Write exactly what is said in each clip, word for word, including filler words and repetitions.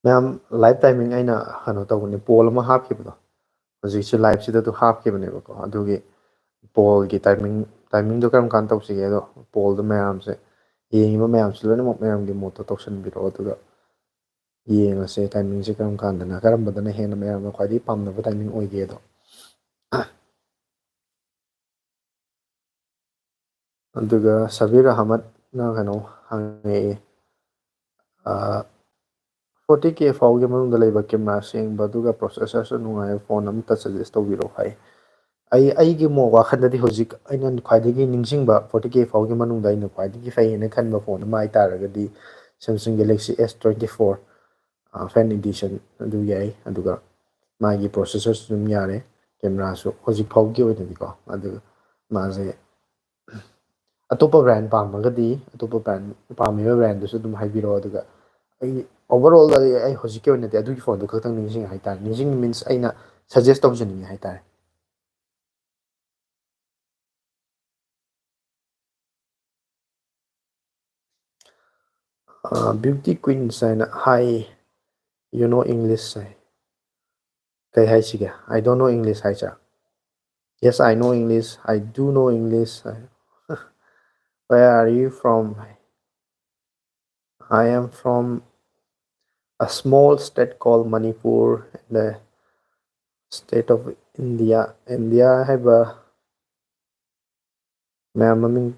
ꯃꯌꯥꯝ, live timing ꯑꯩꯅ ꯀꯩꯅꯣ ꯇꯧꯕꯅꯦ, poll ꯑꯃ ꯍꯥꯞꯈꯤꯕꯗꯣ, ꯍꯧꯖꯤꯛꯁꯦ live ꯁꯤꯗ ꯑꯗꯨ ꯍꯥꯞꯈꯤꯕꯅꯦꯕꯀꯣ꯫ ꯑꯗꯨꯒꯤ poll ꯒꯤ timing, timing ꯗꯣ ꯀꯔꯝ ꯀꯥꯟꯗ ꯇꯧꯁꯤꯒꯦ ꯑꯗꯣ, poll ꯗꯣ ꯃꯌꯥꯝꯁꯦ, ꯌꯦꯡꯉꯤꯕ ꯃꯌꯥꯝꯁꯦ ꯂꯣꯏꯅꯃꯛ ꯃꯌꯥꯝꯒꯤ ꯃꯣꯠꯇꯣ ꯇꯧꯁꯟꯕꯤꯔꯛꯑꯣ, ꯑꯗꯨꯒ ꯌꯦꯡꯉꯁꯦ timing ꯁꯦ ꯀꯔꯝ ꯀꯥꯟꯗꯅ, ꯀꯔꯝꯕꯗꯅ ꯍꯦꯟꯅ ꯃꯌꯥꯝꯅ ꯈ꯭ꯋꯥꯏꯗꯒꯤ ꯄꯥꯝꯅꯕ timing ꯑꯣꯏꯒꯦꯗꯣ꯫ ꯑꯗꯨꯒ ꯁꯕꯤꯔ ꯑꯍꯃꯗꯅ ꯀꯩꯅꯣ ꯍꯪꯉꯛꯑꯦ, "forty K ꯐꯥꯎꯒꯤ ꯃꯅꯨꯡꯗ ꯂꯩꯕ camera ꯁꯦꯡꯕ ꯑꯗꯨꯒ processor ꯁꯨ ꯅꯨꯡꯉꯥꯏꯕ phone ꯑꯃꯇ suggest ꯇꯧꯕꯤꯔꯛꯑꯣ" ꯍꯥꯏ꯫ ꯑꯩ, ꯑꯩꯒꯤ ꯃꯣ-, ꯋꯥꯈꯜꯗꯗꯤ ꯍꯧꯖꯤꯛ ꯑꯩꯅ ꯈ꯭ꯋꯥꯏꯗꯒꯤ ꯅꯤꯡꯁꯤꯡꯕ forty K ꯐꯥꯎꯒꯤ ꯃꯅꯨꯡꯗ ꯑꯩꯅ ꯈ꯭ꯋꯥꯏꯗꯒꯤ ꯐꯩ ꯍꯥꯏꯅ ꯈꯟꯕ phone ꯑꯃ ꯍꯥꯏ ꯇꯥꯔꯒꯗꯤ Samsung Galaxy S twenty four, ꯑ, Fan Edition ꯑꯗꯨ ꯌꯥꯏ꯫ ꯑꯗꯨꯒ ꯃꯥꯒꯤ processor ꯁꯨ ꯑꯗꯨꯝ ꯌꯥꯔꯦ, camera ꯁꯨ ꯍꯧꯖꯤꯛ ꯐꯥꯎꯒꯤ ꯑꯣꯏꯅꯗꯤꯀꯣ꯫ ꯑꯗꯨꯒ ꯃꯥꯁꯦ ꯑꯇꯣꯞꯄ brand ꯄꯥꯝꯃꯒꯗꯤ ꯑꯇꯣꯞꯄ brand, ꯄꯥꯝꯃꯤꯕ brand ꯗꯨꯁꯨ ꯑꯗꯨꯝ ꯍꯥꯏꯕꯤꯔꯛꯑꯣ꯫ ꯑꯗꯨꯒ ꯑꯩ overall ꯗꯗꯤ ꯑꯩ ꯍꯧꯖꯤꯛꯀꯤ ꯑꯣꯏꯅꯗꯤ ꯑꯗꯨꯒꯤ phone ꯗꯨ ꯈꯛꯇꯪ ꯅꯤꯡꯁꯤꯡꯉꯦ ꯍꯥꯏꯇꯥꯔꯦ꯫ ꯅꯤꯡꯁꯤꯡ means ꯑꯩꯅ suggest ꯇꯧꯖꯅꯤꯡꯉꯦ ꯍꯥꯏꯇꯥꯔꯦ꯫ ꯑ, Beauty Queen ꯍꯥꯏꯅ ꯍꯥꯏ, "You know English" ꯍꯥꯏ꯫ ꯀꯩ ꯍꯥꯏꯁꯤꯒꯦ? "I don't know English" ꯍꯥꯏꯁꯦ? "Yes, I know English. I do know English" high. "Where are you from?" High. "I am from a small state called Manipur in the state of India." India ꯍꯥꯏꯕ ꯃꯌꯥꯝ ꯃꯃꯤꯡ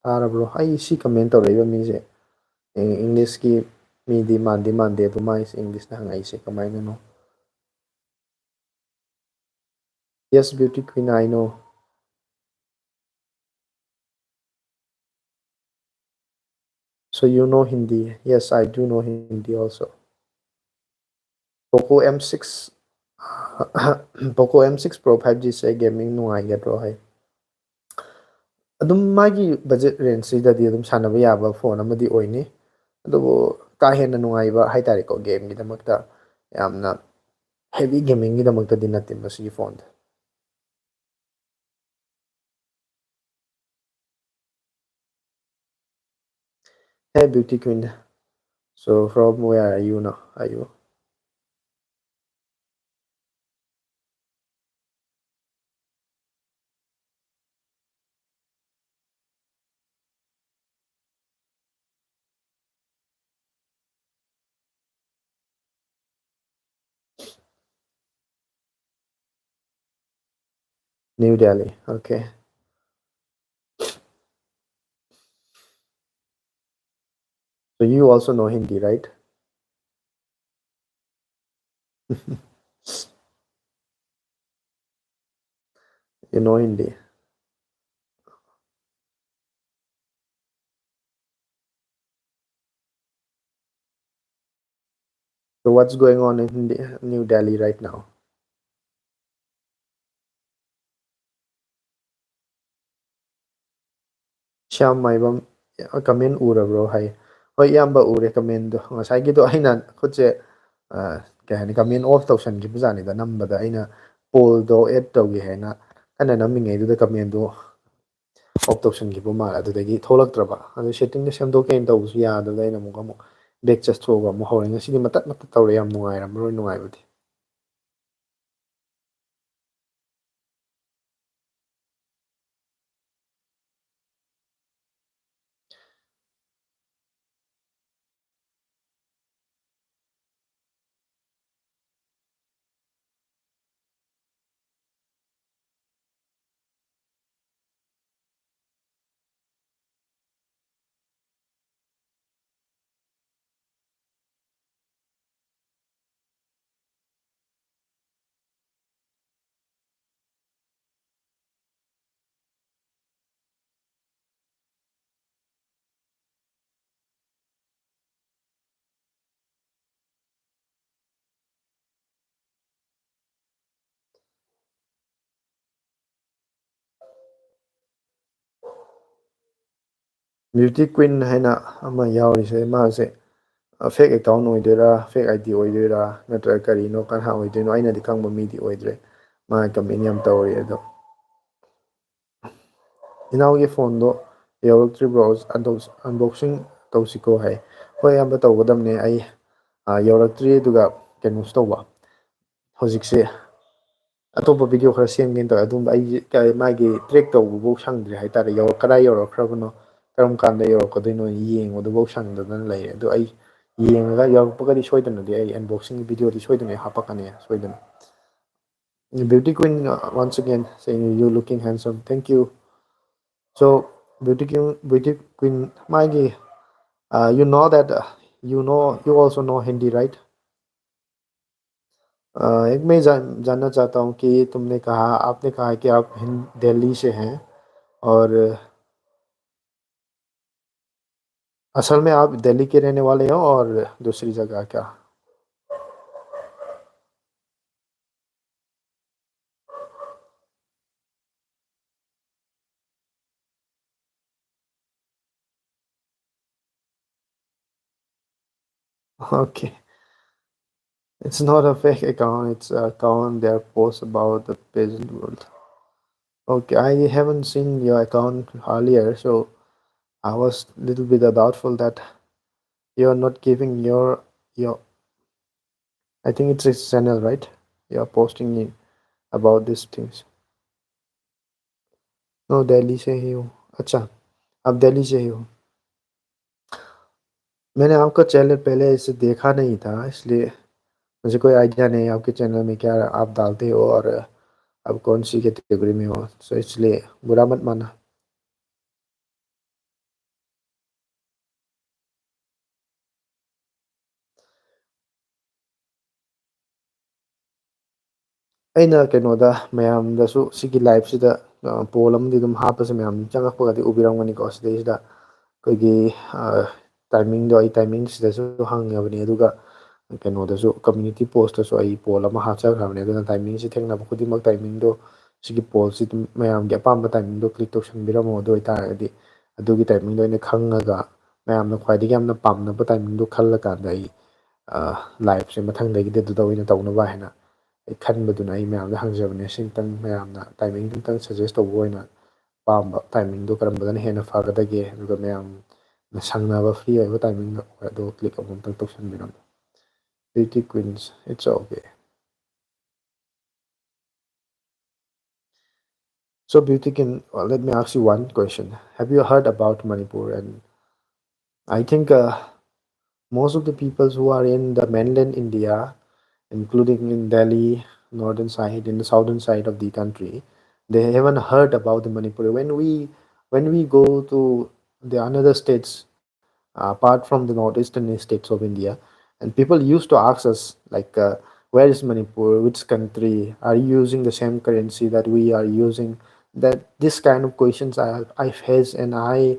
ꯇꯥꯔꯕ꯭ꯔꯣ? ꯑꯩ ꯁꯤ comment ꯇꯧꯔꯛꯏꯕ ꯃꯤꯁꯦ, ꯑꯦ, English ꯀꯤ ꯃꯤꯗꯤ ꯃꯥꯟꯗꯤ ꯃꯥꯟꯗꯦ, ꯑꯗꯣ ꯃꯥꯏꯁꯦ English ꯅ ꯍꯪꯉꯛꯏꯁꯦ ꯀꯃꯥꯏꯅꯅꯣ? "Yes, Beauty Queen, I know." "So you know Hindi?" "Yes, I do know Hindi also." Poco M six, Poco M six Pro five G say gaming ꯅꯨꯡꯉꯥꯏꯒꯗ꯭ꯔꯣ ꯍꯥꯏ꯫ ꯑꯗꯨꯝ ꯃꯥꯒꯤ budget range ꯁꯤꯗꯗꯤ ꯑꯗꯨꯝ ꯁꯥꯟꯅꯕ ꯌꯥꯕ phone ꯑꯃꯗꯤ ꯑꯣꯏꯅꯤ꯫ ꯑꯗꯨꯕꯨ ꯀꯥ ꯍꯦꯟꯅ ꯅꯨꯡꯉꯥꯏꯕ ꯍꯥꯏꯇꯥꯔꯦꯀꯣ, game ꯒꯤꯗꯃꯛꯇ ꯌꯥꯝꯅ heavy gaming ꯒꯤꯗꯃꯛꯇꯗꯤ ꯅꯠꯇꯦ ꯃꯁꯤꯒꯤ phone ꯗꯣ꯫ Hey Beauty Queen, So from where are you now? Are you? New Delhi. Okay. So you also know Hindi, right? You know Hindi. So what's going on in New Delhi right now? Shyam Maibam comment ꯎꯔꯕ꯭ꯔꯣ ꯍꯥꯏ꯫ ꯍꯣꯏ, ꯏꯌꯥꯝꯕ ꯎꯔꯦ commentꯗꯣ꯫ ꯉꯁꯥꯏꯒꯤꯗꯣ ꯑꯩꯅ ꯈꯨꯠꯁꯦ, ꯑ, ꯀꯩ ꯍꯥꯏꯅꯤ, comment off ꯇꯧꯁꯟꯈꯤꯕ ꯖꯥꯠꯅꯤꯗ꯫ ꯅꯝꯕꯗ ꯑꯩꯅ pollꯗꯣ add ꯇꯧꯒꯦ ꯍꯥꯏꯅ ꯀꯟꯅ ꯅꯝꯃꯤꯉꯩꯗꯨꯗ commentꯗꯣ off ꯇꯧꯁꯟꯈꯤꯕ ꯃꯥꯜꯂꯦ꯫ ꯑꯗꯨꯗꯒꯤ ꯊꯣꯛꯂꯛꯇ꯭ꯔꯕ꯫ ꯑꯗꯨ settingꯗ ꯁꯦꯝꯗꯣꯛꯀꯦꯅ ꯇꯧꯕꯁꯨ ꯌꯥꯗꯕꯗ ꯑꯩꯅ ꯑꯃꯨꯛ, ꯑꯃꯨꯛ back ꯆꯠꯊꯣꯛꯑꯒ ꯑꯃꯨꯛ ꯍꯧꯔꯦ꯫ ꯉꯁꯤꯗꯤ ꯃꯇꯠ ꯃꯇꯠ ꯇꯧꯔꯦ, ꯌꯥꯝ ꯅꯨꯡꯉꯥꯏꯔꯝꯃꯔꯣꯏ ꯅꯨꯡꯉꯥꯏꯕꯗꯤ꯫ Beauty Queen ꯍꯥꯏꯅ ꯑꯃ ꯌꯥꯎꯔꯤꯁꯦ, ꯃꯥꯁꯦ, ꯑ, fake account ꯑꯣꯏꯗꯣꯏꯔꯥ, fake ID ꯑꯣꯏꯗꯣꯏꯔꯥ, ꯅꯠꯇ꯭ꯔꯒ ꯀꯔꯤꯅꯣ, ꯀꯅꯥ ꯑꯣꯏꯗꯣꯏꯅꯣ? ꯑꯩꯅꯗꯤ ꯈꯪꯕ ꯃꯤꯗꯤ ꯑꯣꯏꯗ꯭ꯔꯦ꯫ ꯃꯥ comment ꯌꯥꯝ ꯇꯧꯔꯤ ꯑꯗꯣ꯫ ꯏꯅꯥꯎꯒꯤ phoneꯗꯣ ꯌꯧꯔꯛꯇ꯭ꯔꯤꯕ꯭ꯔꯣ? Unbox-, unboxing ꯇꯧꯁꯤꯀꯣ ꯍꯥꯏ꯫ ꯍꯣꯏ, ꯑꯌꯥꯝꯕ ꯇꯧꯒꯗꯕꯅꯦ꯫ ꯑꯩ, ꯑ, ꯌꯧꯔꯛꯇ꯭ꯔꯤ, ꯑꯗꯨꯒ ꯀꯩꯅꯣꯁꯨ ꯇꯧꯕ꯫ ꯍꯧꯖꯤꯛꯁꯦ ꯑꯇꯣꯞꯄ ꯚꯤꯗꯤꯑꯣ ꯈꯔ ꯁꯦꯝꯒꯦꯅ ꯇꯧꯋꯦ꯫ ꯑꯗꯨꯝꯕ ꯑꯩ ꯀ-, ꯃꯥꯒꯤ ꯇ꯭ꯔꯦꯛ ꯇꯧꯕꯐꯧ ꯁꯪꯗ꯭ꯔꯤ ꯍꯥꯏꯇꯥꯔꯦ꯫ ꯌꯧꯔꯛ-, ꯀꯗꯥꯏ ꯌꯧꯔꯛꯈ꯭ꯔꯕꯅꯣ, ꯀꯔꯝ ꯀꯥꯟꯗ ꯌꯧꯔꯛꯀꯗꯣꯏꯅꯣ ꯌꯦꯡꯕꯗꯨꯐꯧ ꯁꯪꯗꯗꯅ ꯂꯩꯔꯦ꯫ ꯑꯗꯣ ꯑꯩ ꯌꯦꯡꯉꯒ ꯌꯧꯔꯛꯄꯒꯗꯤ ꯁꯣꯏꯗꯅꯗꯤ ꯑꯩ unboxing ꯚꯤꯗꯤꯑꯣꯗꯤ ꯁꯣꯏꯗꯅ ꯑꯩ ꯍꯥꯞꯄꯛꯀꯅꯤ, ꯁꯣꯏꯗꯅ꯫ Beauty queen, uh, once again, saying, "You looking handsome." Thank you. So, beauty queen, beauty queen, ꯃꯥꯒꯤ, uh, you know that, uh, you know, you also know Hindi, right? Uh, एक मैं जान-, जानना चाहता हूँ कि तुमने कहा, आपने कहा कि आप हिं-, दिल्ली से हैं और असल में आप दिल्ली के रहने वाले हो और दूसरी जगह क्या? Okay. It's not a fake account, it's an account that posts about the peasant world. Okay, I haven't seen your account earlier, so I was little bit doubtful that you're not giving your, your, I think it's a channel, right? You're posting it about these things. No, Delhi से ही हूँ। अच्छा, आप दिल्ली से ही हो। मैंने आपका channel पहले ऐसे देखा नहीं था, इसलिए मुझे कोई आइडिया नहीं है आपके चैनल में क्या आप डालते हो और आप कौन सी कैटेगरी में हो, सो इसलिए बुरा मत माना। ꯑꯩꯅ ꯀꯩꯅꯣꯗ ꯃꯌꯥꯝꯗꯁꯨ ꯁꯤꯒꯤ ꯂꯥꯏꯞꯁꯤꯗ, ꯑ, ꯄꯣꯜ ꯑꯃꯗꯤ ꯑꯗꯨꯝ ꯍꯥꯞꯄꯁꯦ, ꯃꯌꯥꯝ ꯆꯪꯉꯛꯄꯒꯗꯤ ꯎꯕꯤꯔꯝꯒꯅꯤꯀꯣ꯫ ꯁꯤꯗꯩꯁꯤꯗ ꯑꯩꯈꯣꯏꯒꯤ, ꯑ, ꯇꯥꯏꯃꯤꯡꯗꯣ ꯑꯩ ꯇꯥꯏꯃꯤꯡꯁꯤꯗꯁꯨ ꯍꯪꯉꯕꯅꯤ, ꯑꯗꯨꯒ ꯀꯩꯅꯣꯗꯁꯨ ꯀꯝꯃ꯭ꯌꯨꯅꯤꯇꯤ ꯄꯣꯁꯇꯁꯨ ꯑꯩ ꯄꯣꯜ ꯑꯃ ꯍꯥꯞꯆꯈ꯭ꯔꯕꯅꯤ꯫ ꯑꯗꯨꯅ ꯇꯥꯏꯃꯤꯡꯁꯤ ꯊꯦꯡꯅꯕ ꯈꯨꯗꯤꯡꯃꯛ ꯇꯥꯏꯃꯤꯡꯗꯣ, ꯁꯤꯒꯤ ꯄꯣꯜꯁꯤ ꯑꯗꯨꯝ ꯃꯌꯥꯝꯒꯤ ꯑꯄꯥꯝꯕ ꯇꯥꯏꯃꯤꯡꯗꯣ ꯀ꯭ꯂꯤꯛ ꯇꯧꯁꯟꯕꯤꯔꯝꯃꯣ꯫ ꯑꯗꯨ ꯑꯣꯏꯇꯥꯔꯒꯗꯤ ꯑꯗꯨꯒꯤ ꯇꯥꯏꯃꯤꯡꯗꯣ ꯑꯩꯅ ꯈꯪꯉꯒ ꯃꯌꯥꯝꯅ ꯈ꯭ꯋꯥꯏꯗꯒꯤ ꯌꯥꯝꯅ ꯄꯥꯝꯅꯕ ꯇꯥꯏꯃꯤꯡꯗꯣ ꯈꯜꯂꯀꯥꯟꯗ ꯑꯩ, ꯑ, ꯂꯥꯏꯞꯁꯦ ꯃꯊꯪꯗꯒꯤꯗꯤ ꯑꯗꯨꯗ ꯑꯣꯏꯅ ꯇꯧꯅꯕ ꯍꯥꯏꯅ ꯑꯩ ꯈꯟꯕꯗꯨꯅ ꯑꯩ ꯃꯌꯥꯝꯗ ꯍꯪꯖꯕꯅꯦ꯫ ꯁꯤꯝꯇꯪ ꯃꯌꯥꯝꯅ ꯇꯥꯏꯃꯤꯡꯗꯨ ꯑꯝꯇꯪ ꯁꯖꯦꯁ ꯇꯧꯕ ꯑꯣꯏꯅ ꯑꯄꯥꯝꯕ ꯇꯥꯏꯃꯤꯡꯗꯣ ꯀꯔꯝꯕꯗꯅ ꯍꯦꯟꯅ ꯐꯒꯗꯒꯦ, ꯑꯗꯨꯒ ꯃꯌꯥꯝ ꯁꯪꯅꯕ free ꯑꯣꯏꯕ timingꯗ ꯑꯣꯏ, ꯑꯗꯣ click ꯑꯃꯨꯛꯇꯪ ꯇꯧꯁꯟꯕꯤꯔꯝꯃꯣ꯫ Beauty queens, it's okay. So, Beauty Queen, uh, let me ask you one question. Have you heard about Manipur? And I think, uh, most of the people who are in the mainland India, including in Delhi, northern side, in the southern side of the country, they haven't heard about the Manipur. When we, when we go to the another states, uh, apart from the northeastern states of India, and people used to ask us, like, uh, "Where is Manipur? Which country? Are you using the same currency that we are using?" That, this kind of questions I, I face, and I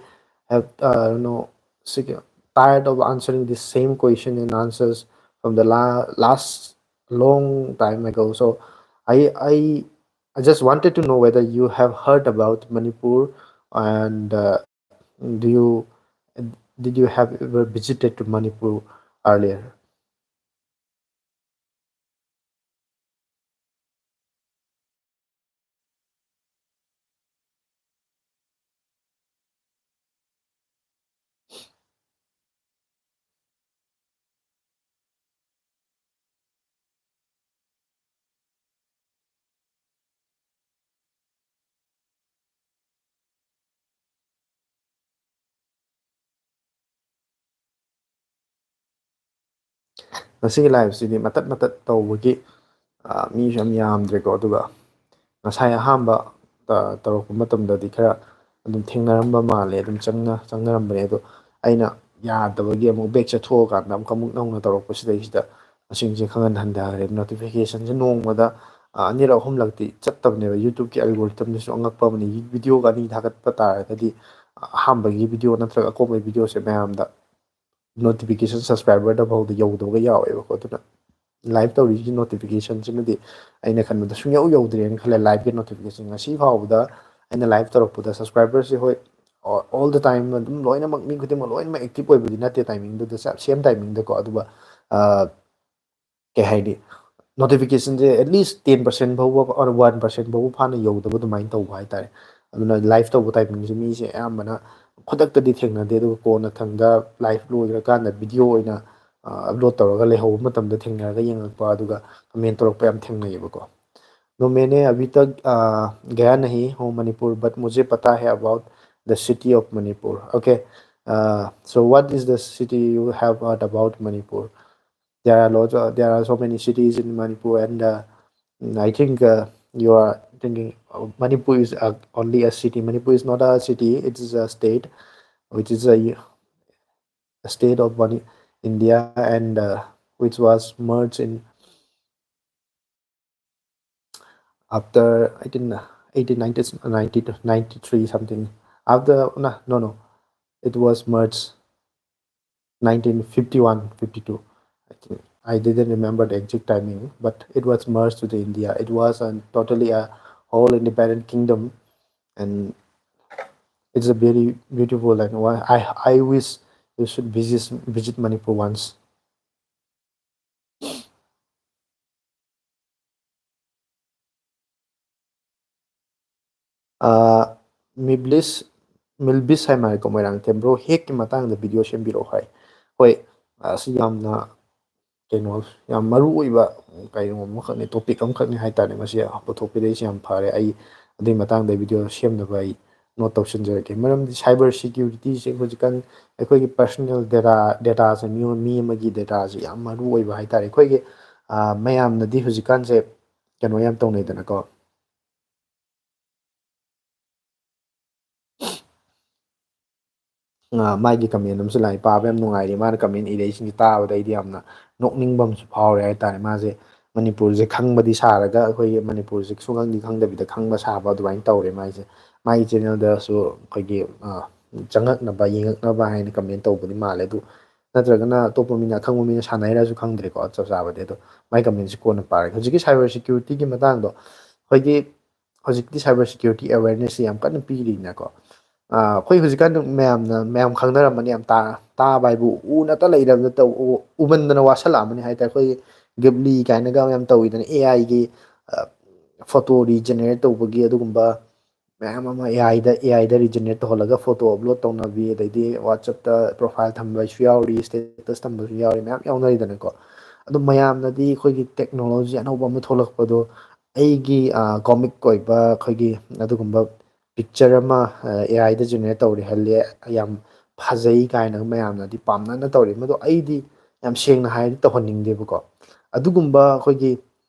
have, uh, you know, sick, tired of answering this same question and answers from the la-, last long time ago. So I, I, I just wanted to know whether you have heard about Manipur, and, uh, do you, did you have ever visited to Manipur earlier? ꯉꯁꯤꯒꯤ liveꯁꯤꯗꯤ ꯃꯇꯠ ꯃꯇꯠ ꯇꯧꯕꯒꯤ, ꯑ, ꯃꯤꯁꯨ ꯌꯥꯝ ꯌꯥꯝꯗ꯭ꯔꯦꯀꯣ꯫ ꯑꯗꯨꯒ ꯉꯁꯥꯏ ꯑꯍꯥꯟꯕ, ꯑ, ꯇꯧꯔꯛꯄ ꯃꯇꯝꯗꯗꯤ ꯈꯔ ꯑꯗꯨꯝ ꯊꯦꯡꯅꯔꯝꯕ ꯃꯥꯜꯂꯦ, ꯑꯗꯨꯝ ꯆꯪꯅ-, ꯆꯪꯅꯔꯝꯕꯅꯦ꯫ ꯑꯗꯣ ꯑꯩꯅ ꯌꯥꯗꯕꯒꯤ ꯑꯃꯨꯛ back ꯆꯠꯊꯣꯛꯑꯀꯥꯟꯗ ꯑꯃꯨꯛ, ꯑꯃꯨꯛ ꯅꯧꯅ ꯇꯧꯔꯛꯄꯁꯤꯗꯩꯁꯤꯗ ꯃꯁꯤꯡꯁꯦ ꯈꯪꯍꯟ ꯍꯟꯊꯈ꯭ꯔꯦ꯫ Notificationꯁꯦ ꯅꯣꯡꯃꯗ, ꯑ, ꯑꯅꯤꯔꯛ ꯑꯍꯨꯝꯂꯛꯇꯤ ꯆꯠꯇꯕꯅꯦꯕ꯫ YouTubeꯀꯤ algorithmꯗꯁꯨ ꯑꯉꯛꯄ ꯑꯃꯅꯤ꯫ Videoꯒ ꯑꯅꯤ ꯊꯥꯒꯠꯄ ꯇꯥꯔꯒꯗꯤ, ꯑ, ꯑꯍꯥꯟꯕꯒꯤ video ꯅꯠꯇ꯭ꯔꯒ ꯑꯀꯣꯟꯕꯒꯤ videoꯁꯦ ꯃꯌꯥꯝꯗ notification subscriberꯗ ꯐꯥꯎꯗ ꯌꯧꯗꯕꯒ ꯌꯥꯎꯋꯦꯕꯀꯣ꯫ ꯑꯗꯨꯅ live ꯇꯧꯔꯤꯁꯤꯒꯤ notificationꯁꯤꯃꯗꯤ ꯑꯩꯅ ꯈꯟꯕꯗ ꯁꯨꯡꯌꯧ ꯌꯧꯗ꯭ꯔꯦꯅ ꯈꯜꯂꯦ꯫ Liveꯀꯤ notification ꯉꯁꯤ ꯐꯥꯎꯕꯗ ꯑꯩꯅ live ꯇꯧꯔꯛꯄꯗ subscriberꯁꯦ, ꯍꯣꯏ, all the time ꯑꯗꯨꯝ ꯂꯣꯏꯅꯃꯛ, ꯃꯤ ꯈꯨꯗꯤꯡꯃꯛ ꯂꯣꯏꯅꯃꯛ active ꯑꯣꯏꯕꯗꯤ ꯅꯠꯇꯦ timingꯗꯨꯗ, same timingꯗꯀꯣ꯫ ꯑꯗꯨꯒ, ꯑ, ꯀꯩ ꯍꯥꯏꯅꯤ, notificationꯁꯦ at least ten percent ꯐꯥꯎꯕ or one percent ꯐꯥꯎꯕ ꯐꯥꯅ ꯌꯧꯗꯕ ꯑꯗꯨꯃꯥꯏꯅ ꯇꯧꯕ ꯍꯥꯏꯇꯥꯔꯦ꯫ ꯑꯗꯨꯅ live ꯇꯧꯕ timingꯁꯦ ꯃꯤꯁꯦ ꯑꯌꯥꯝꯕꯅ, ꯈꯨꯗꯛꯇꯗꯤ ꯊꯦꯡꯅꯗꯦ, ꯑꯗꯨꯒ ꯀꯣꯟꯅ ꯊꯪꯗ ꯂꯥꯏꯐ ꯂꯣꯏꯈ꯭ꯔꯀꯥꯟꯗ ꯚꯤꯗꯤꯑꯣ ꯑꯣꯏꯅ ꯑꯞꯂꯣꯗ ꯇꯧꯔꯒ ꯂꯩꯍꯧꯕ ꯃꯇꯝꯗ ꯊꯦꯡꯅꯔꯒ ꯌꯦꯡꯉꯛꯄ, ꯑꯗꯨꯒ ꯀꯃꯦꯟ ꯇꯧꯔꯛꯄ ꯌꯥꯝ ꯊꯦꯡꯅꯩꯌꯦꯕꯀꯣ꯫ "No, मैंने अभी तक गया नहीं हूँ मणिपुर, but मुझे पता है about the city of Manipur." Okay, so what is the city you have heard about Manipur? There are lots of, there are so many cities in Manipur, and I think you are thinking Manipur is only a city. Manipur is not a city, it is a state, which is a, a state of Mani-, India, and which was merged in after eighteen, eighteen ninety, ninety, ninety-three something. After, no, no, no. It was merged nineteen fifty-one, fifty-two. I think I didn't remember the exact timing, but it was merged with India. It was a totally a whole independent kingdom, and it's a very beautiful and I, I wish you should visit, visit Manipur once. ꯃꯤꯕ꯭ꯂꯤꯁ, ꯃꯤꯜꯕꯤꯁ ꯍꯥꯏ ꯃꯥꯜꯂꯦꯀꯣ, Moirangthem. "Bro, ꯍꯦꯛꯀꯤ ꯃꯇꯥꯡꯗ video ꯁꯦꯝꯕꯤꯔꯛꯑꯣ" ꯍꯥꯏ꯫ ꯍꯣꯏ, ꯑꯁꯤ ꯌꯥꯝꯅ ꯀꯩꯅꯣ, ꯌꯥꯝ ꯃꯔꯨ ꯑꯣꯏꯕ ꯀꯩꯅꯣ ꯑꯃꯈꯛꯅꯤ, ꯇꯣꯄꯤꯛ ꯑꯃꯈꯛꯅꯤ ꯍꯥꯏ ꯇꯥꯔꯦ꯫ ꯃꯁꯤ ꯄꯨꯊꯣꯛꯄꯤꯔꯛꯏꯁꯦ ꯌꯥꯝ ꯐꯔꯦ꯫ ꯑꯩ ꯑꯗꯨꯒꯤ ꯃꯇꯥꯡꯗ ꯚꯤꯗꯤꯑꯣ ꯁꯦꯝꯅꯕ ꯑꯩ ꯅꯣꯠ ꯇꯧꯁꯤꯟꯖꯔꯛꯀꯦ꯫ ꯃꯔꯝꯗꯤ ꯁꯥꯏꯕꯔ ꯁꯤꯀ꯭ꯌꯨꯔꯤꯇꯤꯁꯦ ꯍꯧꯖꯤꯛꯀꯥꯟ ꯑꯩꯈꯣꯏꯒꯤ ꯄꯔꯁꯣꯅꯦꯜ ꯗꯦꯇꯥ, ꯗꯦꯇꯥꯁꯦ, ꯃꯤꯑꯣꯏ, ꯃꯤ ꯑꯃꯒꯤ ꯗꯦꯇꯥꯁꯦ ꯌꯥꯝ ꯃꯔꯨ ꯑꯣꯏꯕ ꯍꯥꯏ ꯇꯥꯔꯦ꯫ ꯑꯩꯈꯣꯏꯒꯤ, ꯑ, ꯃꯌꯥꯝꯅꯗꯤ ꯍꯧꯖꯤꯛꯀꯥꯟꯁꯦ ꯀꯩꯅꯣ ꯌꯥꯝ ꯇꯧꯅꯩꯗꯅꯀꯣ꯫ ꯑ, ꯃꯥꯒꯤ ꯀꯃꯦꯟ ꯑꯃꯁꯨ ꯂꯥꯛꯑꯦ, ꯄꯥꯕ ꯌꯥꯝ ꯅꯨꯡꯉꯥꯏꯔꯤ꯫ ꯃꯥꯅ ꯀꯃꯦꯟ ꯏꯔꯛꯏꯁꯤꯡꯁꯦ ꯇꯥꯕꯗ ꯑꯩꯗꯤ ꯌꯥꯝꯅ ꯅꯣꯛꯅꯤꯡꯕ ꯑꯃꯁꯨ ꯐꯥꯎꯔꯦ ꯍꯥꯏ ꯇꯥꯔꯦ꯫ ꯃꯥꯁꯦ ꯃꯅꯤꯄꯨꯔꯁꯦ ꯈꯪꯕꯗꯤ ꯁꯥꯔꯒ ꯑꯩꯈꯣꯏꯒꯤ ꯃꯅꯤꯄꯨꯔꯁꯦ ꯁꯨꯡꯈꯪꯗꯤ ꯈꯪꯗꯕꯤꯗ ꯈꯪꯕ ꯁꯥꯕ ꯑꯗꯨꯃꯥꯏꯅ ꯇꯧꯔꯦ ꯃꯥꯏꯁꯦ꯫ ꯃꯥꯒꯤ ꯆꯦꯅꯦꯜꯗꯁꯨ ꯑꯩꯈꯣꯏꯒꯤ, ꯑ, ꯆꯪꯉꯛꯅꯕ, ꯌꯦꯡꯉꯛꯅꯕ ꯍꯥꯏꯅ ꯀꯃꯦꯟ ꯇꯧꯕꯗꯤ ꯃꯥꯜꯂꯦ꯫ ꯑꯗꯨ ꯅꯠꯇ꯭ꯔꯒꯅ ꯑꯇꯣꯞꯄ ꯃꯤꯅ, ꯑꯈꯪꯕ ꯃꯤꯅ ꯁꯥꯟꯅꯩꯔꯁꯨ ꯈꯪꯗ꯭ꯔꯦꯀꯣ ꯆꯞ ꯆꯥꯕꯗꯤ꯫ ꯑꯗꯣ ꯃꯥꯏ ꯀꯃꯦꯟꯁꯦ ꯀꯣꯟꯅ ꯄꯥꯔꯒꯦ꯫ ꯍꯧꯖꯤꯛꯀꯤ ꯁꯥꯏꯕꯔ ꯁꯤꯀ꯭ꯌꯨꯔꯤꯇꯤꯒꯤ ꯃꯇꯥꯡꯗꯣ ꯑꯩꯈꯣꯏꯒꯤ ꯍꯧꯖꯤꯛꯇꯤ ꯁꯥꯏꯕꯔ ꯁꯤꯀ꯭ꯌꯨꯔꯤꯇꯤ ꯑꯦꯋꯦꯔꯅꯦꯁꯁꯦ ꯌꯥꯝ ꯀꯟꯅ ꯄꯤꯔꯤꯅꯀꯣ꯫ ꯑ, ꯑꯩꯈꯣꯏ ꯍꯧꯖꯤꯛꯀꯥꯟ ꯃꯌꯥꯝꯅ, ꯃꯌꯥꯝ ꯈꯪꯅꯔꯝꯃꯅꯤ, ꯌꯥꯝ ꯇꯥ-, ꯇꯥꯕ ꯍꯥꯏꯕꯨ ꯎ ꯅꯠꯇ ꯂꯩꯔꯕꯗ ꯇꯧ-, ꯎ-, ꯎꯃꯟꯗꯅ ꯋꯥꯁꯜꯂꯛꯑꯃꯅꯤ ꯍꯥꯏ ꯇꯥꯔꯦ꯫ ꯑꯩꯈꯣꯏꯒꯤ ꯒꯤꯕꯂꯤ ꯀꯥꯏꯅꯒ ꯌꯥꯝ ꯇꯧꯋꯤꯗꯅ, ꯑꯦ ꯑꯥꯏꯒꯤ, ꯑ, ꯐꯣꯇꯣ ꯔꯤꯖꯦꯅꯦꯔꯦꯠ ꯇꯧꯕꯒꯤ ꯑꯗꯨꯒꯨꯝꯕ ꯃꯌꯥꯝ ꯑꯃ ꯑꯦ ꯑꯥꯏꯗ ꯑꯦ ꯑꯥꯏꯗ ꯔꯤꯖꯦꯅꯦꯔꯦꯠ ꯇꯧꯍꯜꯂꯒ ꯐꯣꯇꯣ ꯑꯞꯂꯣꯗ ꯇꯧꯅꯕꯤ, ꯑꯗꯩꯗꯤ ꯋꯥꯆꯞꯇ ꯄ꯭ꯔꯣꯐꯥꯏꯜ ꯊꯝꯕꯁꯨ ꯌꯥꯎꯔꯤ, ꯁ꯭ꯇꯦꯇꯁ ꯊꯝꯕꯁꯨ ꯌꯥꯎꯔꯤ, ꯃꯌꯥꯝ ꯌꯥꯎꯅꯔꯤꯗꯅꯀꯣ꯫ ꯑꯗꯨꯝ ꯃꯌꯥꯝꯅꯗꯤ ꯑꯩꯈꯣꯏꯒꯤ ꯇꯦꯛꯅꯣꯂꯣꯖꯤ ꯑꯅꯧꯕ ꯑꯃ ꯊꯣꯛꯂꯛꯄꯗꯣ, ꯑꯩꯒꯤ ꯀꯣꯃꯤꯛ ꯑꯣꯏꯕ ꯑꯩꯈꯣꯏꯒꯤ ꯑꯗꯨꯒꯨꯝꯕ ꯄꯤꯛꯆꯔ ꯑꯃ ꯑꯦ ꯑꯥꯏꯗ ꯖꯦꯅꯦꯔꯦꯠ ꯇꯧꯔꯦ ꯈꯜꯂꯦ, ꯌꯥꯝ ꯐꯖꯩ ꯀꯥꯏꯅꯒ ꯃꯌꯥꯝꯅꯗꯤ ꯄꯥꯝꯅꯅ ꯇꯧꯔꯤ꯫ ꯃꯗꯣ ꯑꯩꯗꯤ ꯌꯥꯝ ꯁꯦꯡꯅ ꯍꯥꯏꯔꯗꯤ ꯇꯧꯍꯟꯅꯤꯡꯗꯦꯕꯀꯣ꯫ ꯑꯗꯨꯒꯨꯝꯕ ꯑꯩꯈꯣꯏꯒꯤ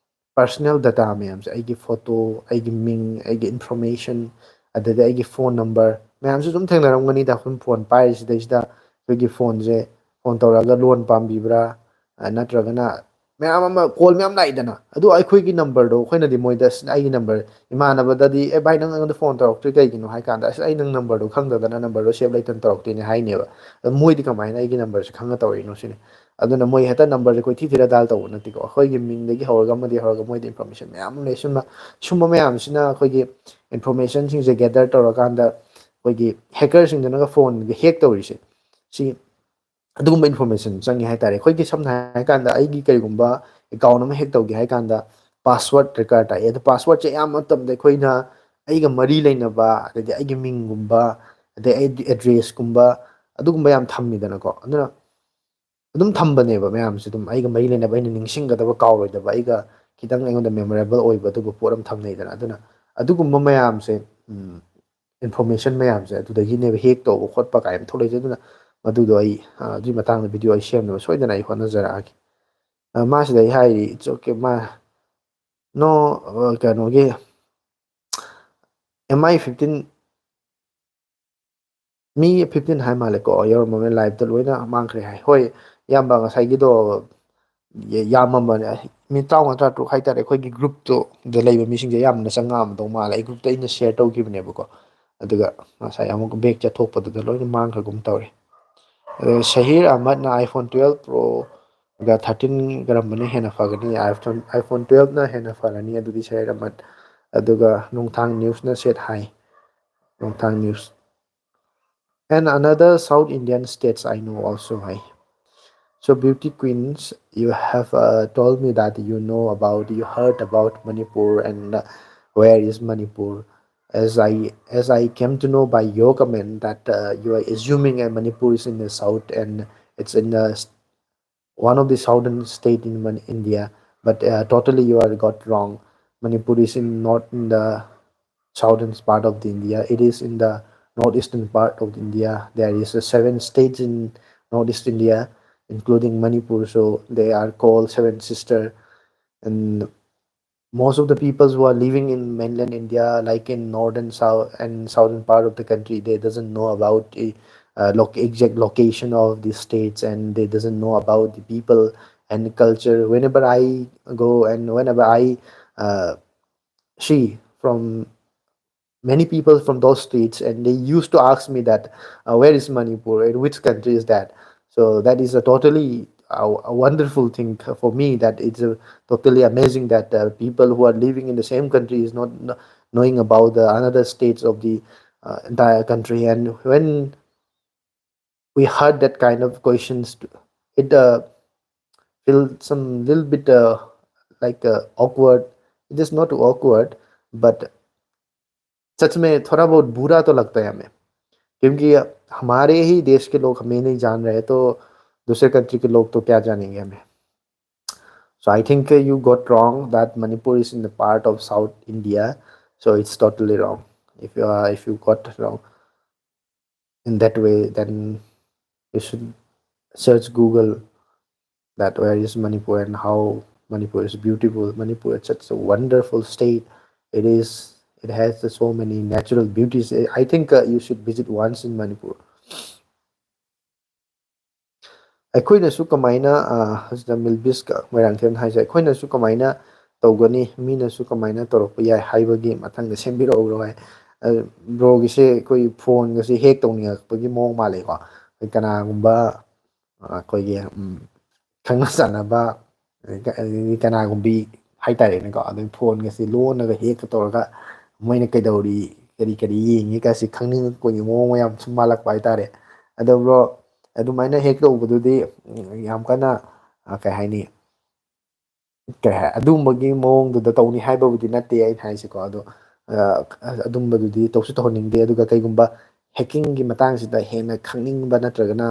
ꯄꯔꯁꯅꯦꯜ ꯗꯇꯥ ꯃꯌꯥꯝꯁꯦ, ꯑꯩꯒꯤ ꯐꯣꯇꯣ, ꯑꯩꯒꯤ ꯃꯤꯡ, ꯑꯩꯒꯤ ꯏꯟꯐꯣꯔꯃꯦꯁꯟ, ꯑꯗꯩꯗꯤ ꯑꯩꯒꯤ ꯐꯣꯟ ꯅꯝꯕꯔ ꯃꯌꯥꯝꯁꯨ ꯑꯗꯨꯝ ꯊꯦꯡꯅꯔꯝꯒꯅꯤꯗ꯫ ꯑꯩꯈꯣꯏ ꯐꯣꯟ ꯄꯥꯏꯔꯤꯁꯤꯗꯩꯁꯤꯗ ꯑꯩꯈꯣꯏꯒꯤ ꯐꯣꯟꯁꯦ, ꯐꯣꯟ ꯇꯧꯔꯛꯑꯒ ꯂꯣꯟ ꯄꯥꯝꯕꯤꯕ꯭ꯔꯥ, ꯑ, ꯅꯠꯇ꯭ꯔꯒꯅ ꯃꯌꯥꯝ ꯑꯃ ꯀꯣꯜ ꯃꯌꯥꯝ ꯂꯥꯛꯏꯗꯅ, ꯑꯗꯣ ꯑꯩꯈꯣꯏꯒꯤ ꯅꯝꯕꯔꯗꯣ ꯑꯩꯈꯣꯏꯅꯗꯤ ꯃꯣꯏꯗ, "ꯑꯁ, ꯑꯩꯒꯤ ꯅꯝꯕꯔ", ꯏꯃꯥꯟꯅꯕꯗꯗꯤ, "ꯑꯦ ꯚꯥꯏ, ꯅꯪ ꯑꯩꯉꯣꯟꯗ ꯐꯣꯟ ꯇꯧꯔꯛꯇ꯭ꯔꯤ ꯀꯩꯒꯤꯅꯣ?" ꯍꯥꯏ ꯀꯥꯟꯗ, "ꯑꯁ, ꯑꯩ ꯅꯪ ꯅꯝꯕꯔꯗꯣ ꯈꯪꯗꯗꯅ ꯅꯝꯕꯔꯗꯣ ꯁꯦꯞ ꯂꯩꯇꯅ ꯇꯧꯔꯛꯇꯦꯅꯦ" ꯍꯥꯏꯅꯦꯕ꯫ ꯑꯗꯣ ꯃꯣꯏꯗꯤ ꯀꯃꯥꯏꯅ ꯑꯩꯒꯤ ꯅꯝꯕꯔꯁꯦ ꯈꯪꯉ ꯇꯧꯔꯛꯏꯅꯣ ꯁꯤꯅꯤ꯫ ꯑꯗꯨꯅ ꯃꯣꯏ ꯍꯦꯛꯇ ꯅꯝꯕꯔꯁꯦ ꯀꯣꯏꯊꯤ ꯊꯤꯔ ꯗꯥꯏꯜ ꯇꯧꯕ ꯅꯠꯇꯦꯀꯣ꯫ ꯑꯩꯈꯣꯏꯒꯤ ꯃꯤꯡꯗꯒꯤ ꯍꯧꯔꯒ, ꯑꯃꯗꯒꯤ ꯍꯧꯔꯒ ꯃꯣꯏꯗ ꯏꯟꯐꯣꯔꯃꯦꯁꯟ ꯃꯌꯥꯝ ꯑꯃ ꯂꯩ꯫ ꯁꯨꯝꯕ, ꯁꯨꯝꯕ ꯃꯌꯥꯝꯁꯤꯅ ꯑꯩꯈꯣꯏꯒꯤ ꯏꯟꯐꯣꯔꯃꯦꯁꯟꯁꯤꯡꯁꯦ ꯒꯦꯗꯔ ꯇꯧꯔꯀꯥꯟꯗ ꯑꯩꯈꯣꯏꯒꯤ ꯍꯦꯀꯔꯁꯤꯡꯗꯨꯅꯒ ꯐꯣꯟꯒ ꯍꯦꯛ ꯇꯧꯔꯤꯁꯦ, ꯁꯤ, ꯑꯗꯨꯒꯨꯝꯕ ꯏꯟꯐꯣꯔꯃꯦꯁꯟ ꯆꯪꯉꯦ ꯍꯥꯏꯇꯥꯔꯦ꯫ ꯑꯩꯈꯣꯏꯒꯤ ꯁꯝꯅ ꯍꯥꯏꯔꯀꯥꯟꯗ ꯑꯩꯒꯤ ꯀꯔꯤꯒꯨꯝꯕ ꯑꯦꯀꯥꯎꯟ ꯑꯃ ꯍꯦꯛ ꯇꯧꯒꯦ ꯍꯥꯏ ꯀꯥꯟꯗ ꯄꯥꯁꯋꯥꯔꯗ ꯗꯔꯀꯥꯔ ꯇꯥꯏ꯫ ꯑꯗꯣ ꯄꯥꯁꯋꯥꯔꯗꯁꯦ ꯑꯌꯥꯝꯕ ꯃꯇꯝꯗ ꯑꯩꯈꯣꯏꯅ ꯑꯩꯒ ꯃꯔꯤ ꯂꯩꯅꯕ, ꯑꯗꯩꯗꯤ ꯑꯩꯒꯤ ꯃꯤꯡꯒꯨꯝꯕ, ꯑꯗꯩ ꯑꯩꯒꯤ ꯑꯦꯗ꯭ꯔꯦꯁꯀꯨꯝꯕ, ꯑꯗꯨꯒꯨꯝꯕ ꯌꯥꯝ ꯊꯝꯃꯤꯗꯅꯀꯣ꯫ ꯑꯗꯨꯅ ꯑꯗꯨꯝ ꯊꯝꯕꯅꯦꯕ ꯃꯌꯥꯝꯁꯦ, ꯑꯗꯨꯝ ꯑꯩꯒ ꯃꯔꯤ ꯂꯩꯅꯕ, ꯑꯩꯅ ꯅꯤꯡꯁꯤꯡꯒꯗꯕ, ꯀꯥꯎꯔꯣꯏꯗꯕ, ꯑꯩꯒ ꯈꯤꯇꯪ ꯑꯩꯉꯣꯟꯗ ꯃꯦꯃꯣꯔꯦꯕꯜ ꯑꯣꯏꯕ ꯑꯗꯨꯒꯨꯝꯕ ꯄꯣꯠ ꯑꯃ ꯊꯝꯅꯩꯗꯅ꯫ ꯑꯗꯨꯅ ꯑꯗꯨꯒꯨꯝꯕ ꯃꯌꯥꯝꯁꯦ, ꯎꯝ, ꯏꯟꯐꯣꯔꯃꯦꯁꯟ ꯃꯌꯥꯝꯁꯦ ꯑꯗꯨꯗꯒꯤꯅꯦꯕ ꯍꯦꯛ ꯇꯧꯕ ꯈꯣꯠꯄ ꯀꯥꯏꯅ ꯊꯣꯛꯂꯛꯏꯁꯦ꯫ ꯑꯗꯨꯅ ꯃꯗꯨꯗꯣ ꯑꯩ, ꯑ, ꯑꯗꯨꯒꯤ ꯃꯇꯥꯡꯗ ꯚꯤꯗꯤꯑꯣ ꯑꯩ ꯁꯦꯝꯅꯕ ꯁꯣꯏꯗꯅ ꯑꯩ ꯍꯣꯠꯅꯖꯔꯛꯑꯒꯦ꯫ ꯑ, ꯃꯥꯁꯤꯗ ꯑꯩ ꯍꯥꯏꯔꯤ, "It's okay, ꯃꯥ, no, ꯑ, ꯀꯩꯅꯣꯒꯤ, M I fifteen, me fifteen ꯍꯥꯏ ꯃꯥꯜꯂꯦꯀꯣ, ꯌꯧꯔꯝꯃꯕꯅꯤ, ꯂꯥꯏꯞꯇ ꯂꯣꯏꯅ ꯃꯥꯡꯈ꯭ꯔꯦ" ꯍꯥꯏ꯫ ꯍꯣꯏ, ꯏꯌꯥꯝꯕ, ꯉꯁꯥꯏꯒꯤꯗꯣ ꯌꯥꯝꯃꯝꯕꯅꯦ, ꯃꯤ ꯇꯔꯥꯃꯉꯥ ꯇꯔꯥꯇꯔꯨꯛ ꯍꯥꯏꯇꯥꯔꯦ, ꯑꯩꯈꯣꯏꯒꯤ ꯒ꯭ꯔꯨꯞꯇꯨꯗ ꯂꯩꯕ ꯃꯤꯁꯤꯡꯁꯦ ꯌꯥꯝꯅ ꯆꯪꯉꯛꯑꯝꯗꯧ ꯃꯥꯜꯂꯦ꯫ ꯑꯩ ꯒ꯭ꯔꯨꯞꯇ ꯑꯩꯅ ꯁꯤꯌꯔ ꯇꯧꯈꯤꯕꯅꯦꯕꯀꯣ, ꯑꯗꯨꯒ ꯉꯁꯥꯏ ꯑꯃꯨꯛ ꯕꯦꯛ ꯆꯠꯊꯣꯛꯄꯗꯨꯗ ꯂꯣꯏꯅ ꯃꯥꯡꯈ꯭ꯔꯒꯨꯝ ꯇꯧꯔꯦ꯫ ꯑꯗꯨꯒ ꯁꯍꯤꯔ ꯑꯍꯃꯗꯅ iPhone twelve Pro ꯒ thirteen ꯀꯔꯝꯕꯅ ꯍꯦꯟꯅ ꯐꯒꯅꯤ? iPhone, iPhone twelve ꯅ ꯍꯦꯟꯅ ꯐꯔꯅꯤ, ꯑꯗꯨꯗꯤ ꯁꯍꯤꯔ ꯑꯍꯃꯗ꯫ ꯑꯗꯨꯒ ꯅꯣꯡꯊꯥꯡ ꯅ꯭ꯌꯨꯁꯅ ꯁꯦꯠ ꯍꯥꯏ, ꯅꯣꯡꯊꯥꯡ news. And another South Indian states I know also, hi. So, beauty queens, you have, uh, told me that you know about, you heard about Manipur and, uh, where is Manipur? as I as I came to know by your comment that uh, you are assuming that Manipur is in the south and it's in the s- one of the southern state in Man- India, but uh, totally you are got wrong. Manipur is in not in the southern part of the India. It is in the northeastern part of India. There is uh, seven states in northeast India, including Manipur. So they are called seven sister, and most of the peoples who are living in mainland India, like in northern south and southern part of the country, they doesn't know about the uh, loc- exact location of the states, and they doesn't know about the people and the culture. Whenever I go and whenever I uh, see from many people from those states, and they used to ask me that uh, where is Manipur and which country is that. So that is a totally a, a wonderful thing for me, that it's a, totally amazing that uh, people who are living in the same country is not kn- knowing about the another states of the uh, entire country. And when we heard that kind of questions, it uh, felt some little bit uh, like uh, awkward. It is not awkward, but सच में थोड़ा बहुत बुरा तो लगता है हमें, क्योंकि हमारे ही देश के लोग हमें नहीं जान रहे, तो दूसरे कंट्री के लोग तो क्या जानेंगे हमें. So I think uh, you got wrong that Manipur is in the part of South India. So it's totally wrong. If you are, if you got wrong in that way, then you should search Google that where is Manipur and how Manipur is beautiful. Manipur is such a wonderful state. It is. It has so many natural beauties. I think uh, you should visit once in Manipur. ꯑꯩꯈꯣꯏꯅꯁꯨ ꯀꯃꯥꯏꯅ ꯁꯤꯗ ꯃꯤꯜꯕꯤꯁꯀ ꯃꯣꯏꯔꯥꯡꯊꯦꯝꯅ ꯍꯥꯏꯁꯦ, ꯑꯩꯈꯣꯏꯅꯁꯨ ꯀꯃꯥꯏꯅ ꯇꯧꯒꯅꯤ, ꯃꯤꯅꯁꯨ ꯀꯃꯥꯏꯅ ꯇꯧꯔꯛꯄ ꯌꯥꯏ ꯍꯥꯏꯕꯒꯤ ꯃꯊꯪꯗ ꯁꯦꯝꯕꯤꯔꯛꯎꯔꯣ ꯍꯥꯏ. ꯕ꯭ꯔꯣꯒꯤꯁꯦ ꯑꯩꯈꯣꯏ ꯐꯣꯟꯒꯁꯦ ꯍꯦꯛ ꯇꯧꯅꯤꯡꯉꯛꯄꯒꯤ ꯃꯑꯣꯡ ꯃꯥꯜꯂꯦꯀꯣ. ꯑꯩꯈꯣꯏ ꯀꯅꯥꯒꯨꯝꯕ ꯑꯩꯈꯣꯏꯒꯤ ꯈꯪꯅ ꯆꯥꯟꯅꯕ ꯑꯗꯒꯤ ꯀꯅꯥꯒꯨꯝꯕꯤ ꯍꯥꯏꯇꯥꯔꯦꯅꯦꯀꯣ, ꯑꯗꯨꯒꯤ ꯐꯣꯟꯒꯁꯦ ꯂꯣꯟꯅꯒ ꯍꯦꯛꯀ ꯇꯧꯔꯒ ꯃꯣꯏꯅ ꯀꯩꯗꯧꯔꯤ, ꯀꯔꯤ ꯀꯔꯤ ꯌꯦꯡꯉꯤ ꯀꯥꯏꯁꯤ ꯈꯪꯅꯤꯡꯉꯛꯄꯒꯤ ꯃꯑꯣꯡ ꯃꯌꯥꯝ ꯁꯨꯝ ꯃꯥꯜꯂꯛꯄ ꯍꯥꯏꯇꯥꯔꯦ. ꯑꯗꯣ ꯕ꯭ꯔꯣ, ꯑꯗꯨꯃꯥꯏꯅ ꯍꯦꯛ ꯇꯧꯕꯗꯨꯗꯤ ꯌꯥꯝ ꯀꯟꯅ ꯀꯩ ꯍꯥꯏꯅꯤ, ꯀꯩ ꯍꯥꯏ, ꯑꯗꯨꯒꯨꯝꯕꯒꯤ ꯃꯑꯣꯡꯗꯨꯗ ꯇꯧꯅꯤ ꯍꯥꯏꯕꯕꯨꯗꯤ ꯅꯠꯇꯦ ꯑꯩꯅ ꯍꯥꯏꯁꯤꯀꯣ. ꯑꯗꯣ ꯑꯗꯨꯝꯕꯗꯨꯗꯤ ꯇꯧꯁꯨ ꯇꯧꯍꯟꯅꯤꯡꯗꯦ꯫ ꯑꯗꯨꯒ ꯀꯩꯒꯨꯝꯕ ꯍꯦꯛꯀꯤꯡꯒꯤ ꯃꯇꯥꯡꯁꯤꯗ ꯍꯦꯟꯅ ꯈꯪꯅꯤꯡꯕ ꯅꯠꯇ꯭ꯔꯒꯅ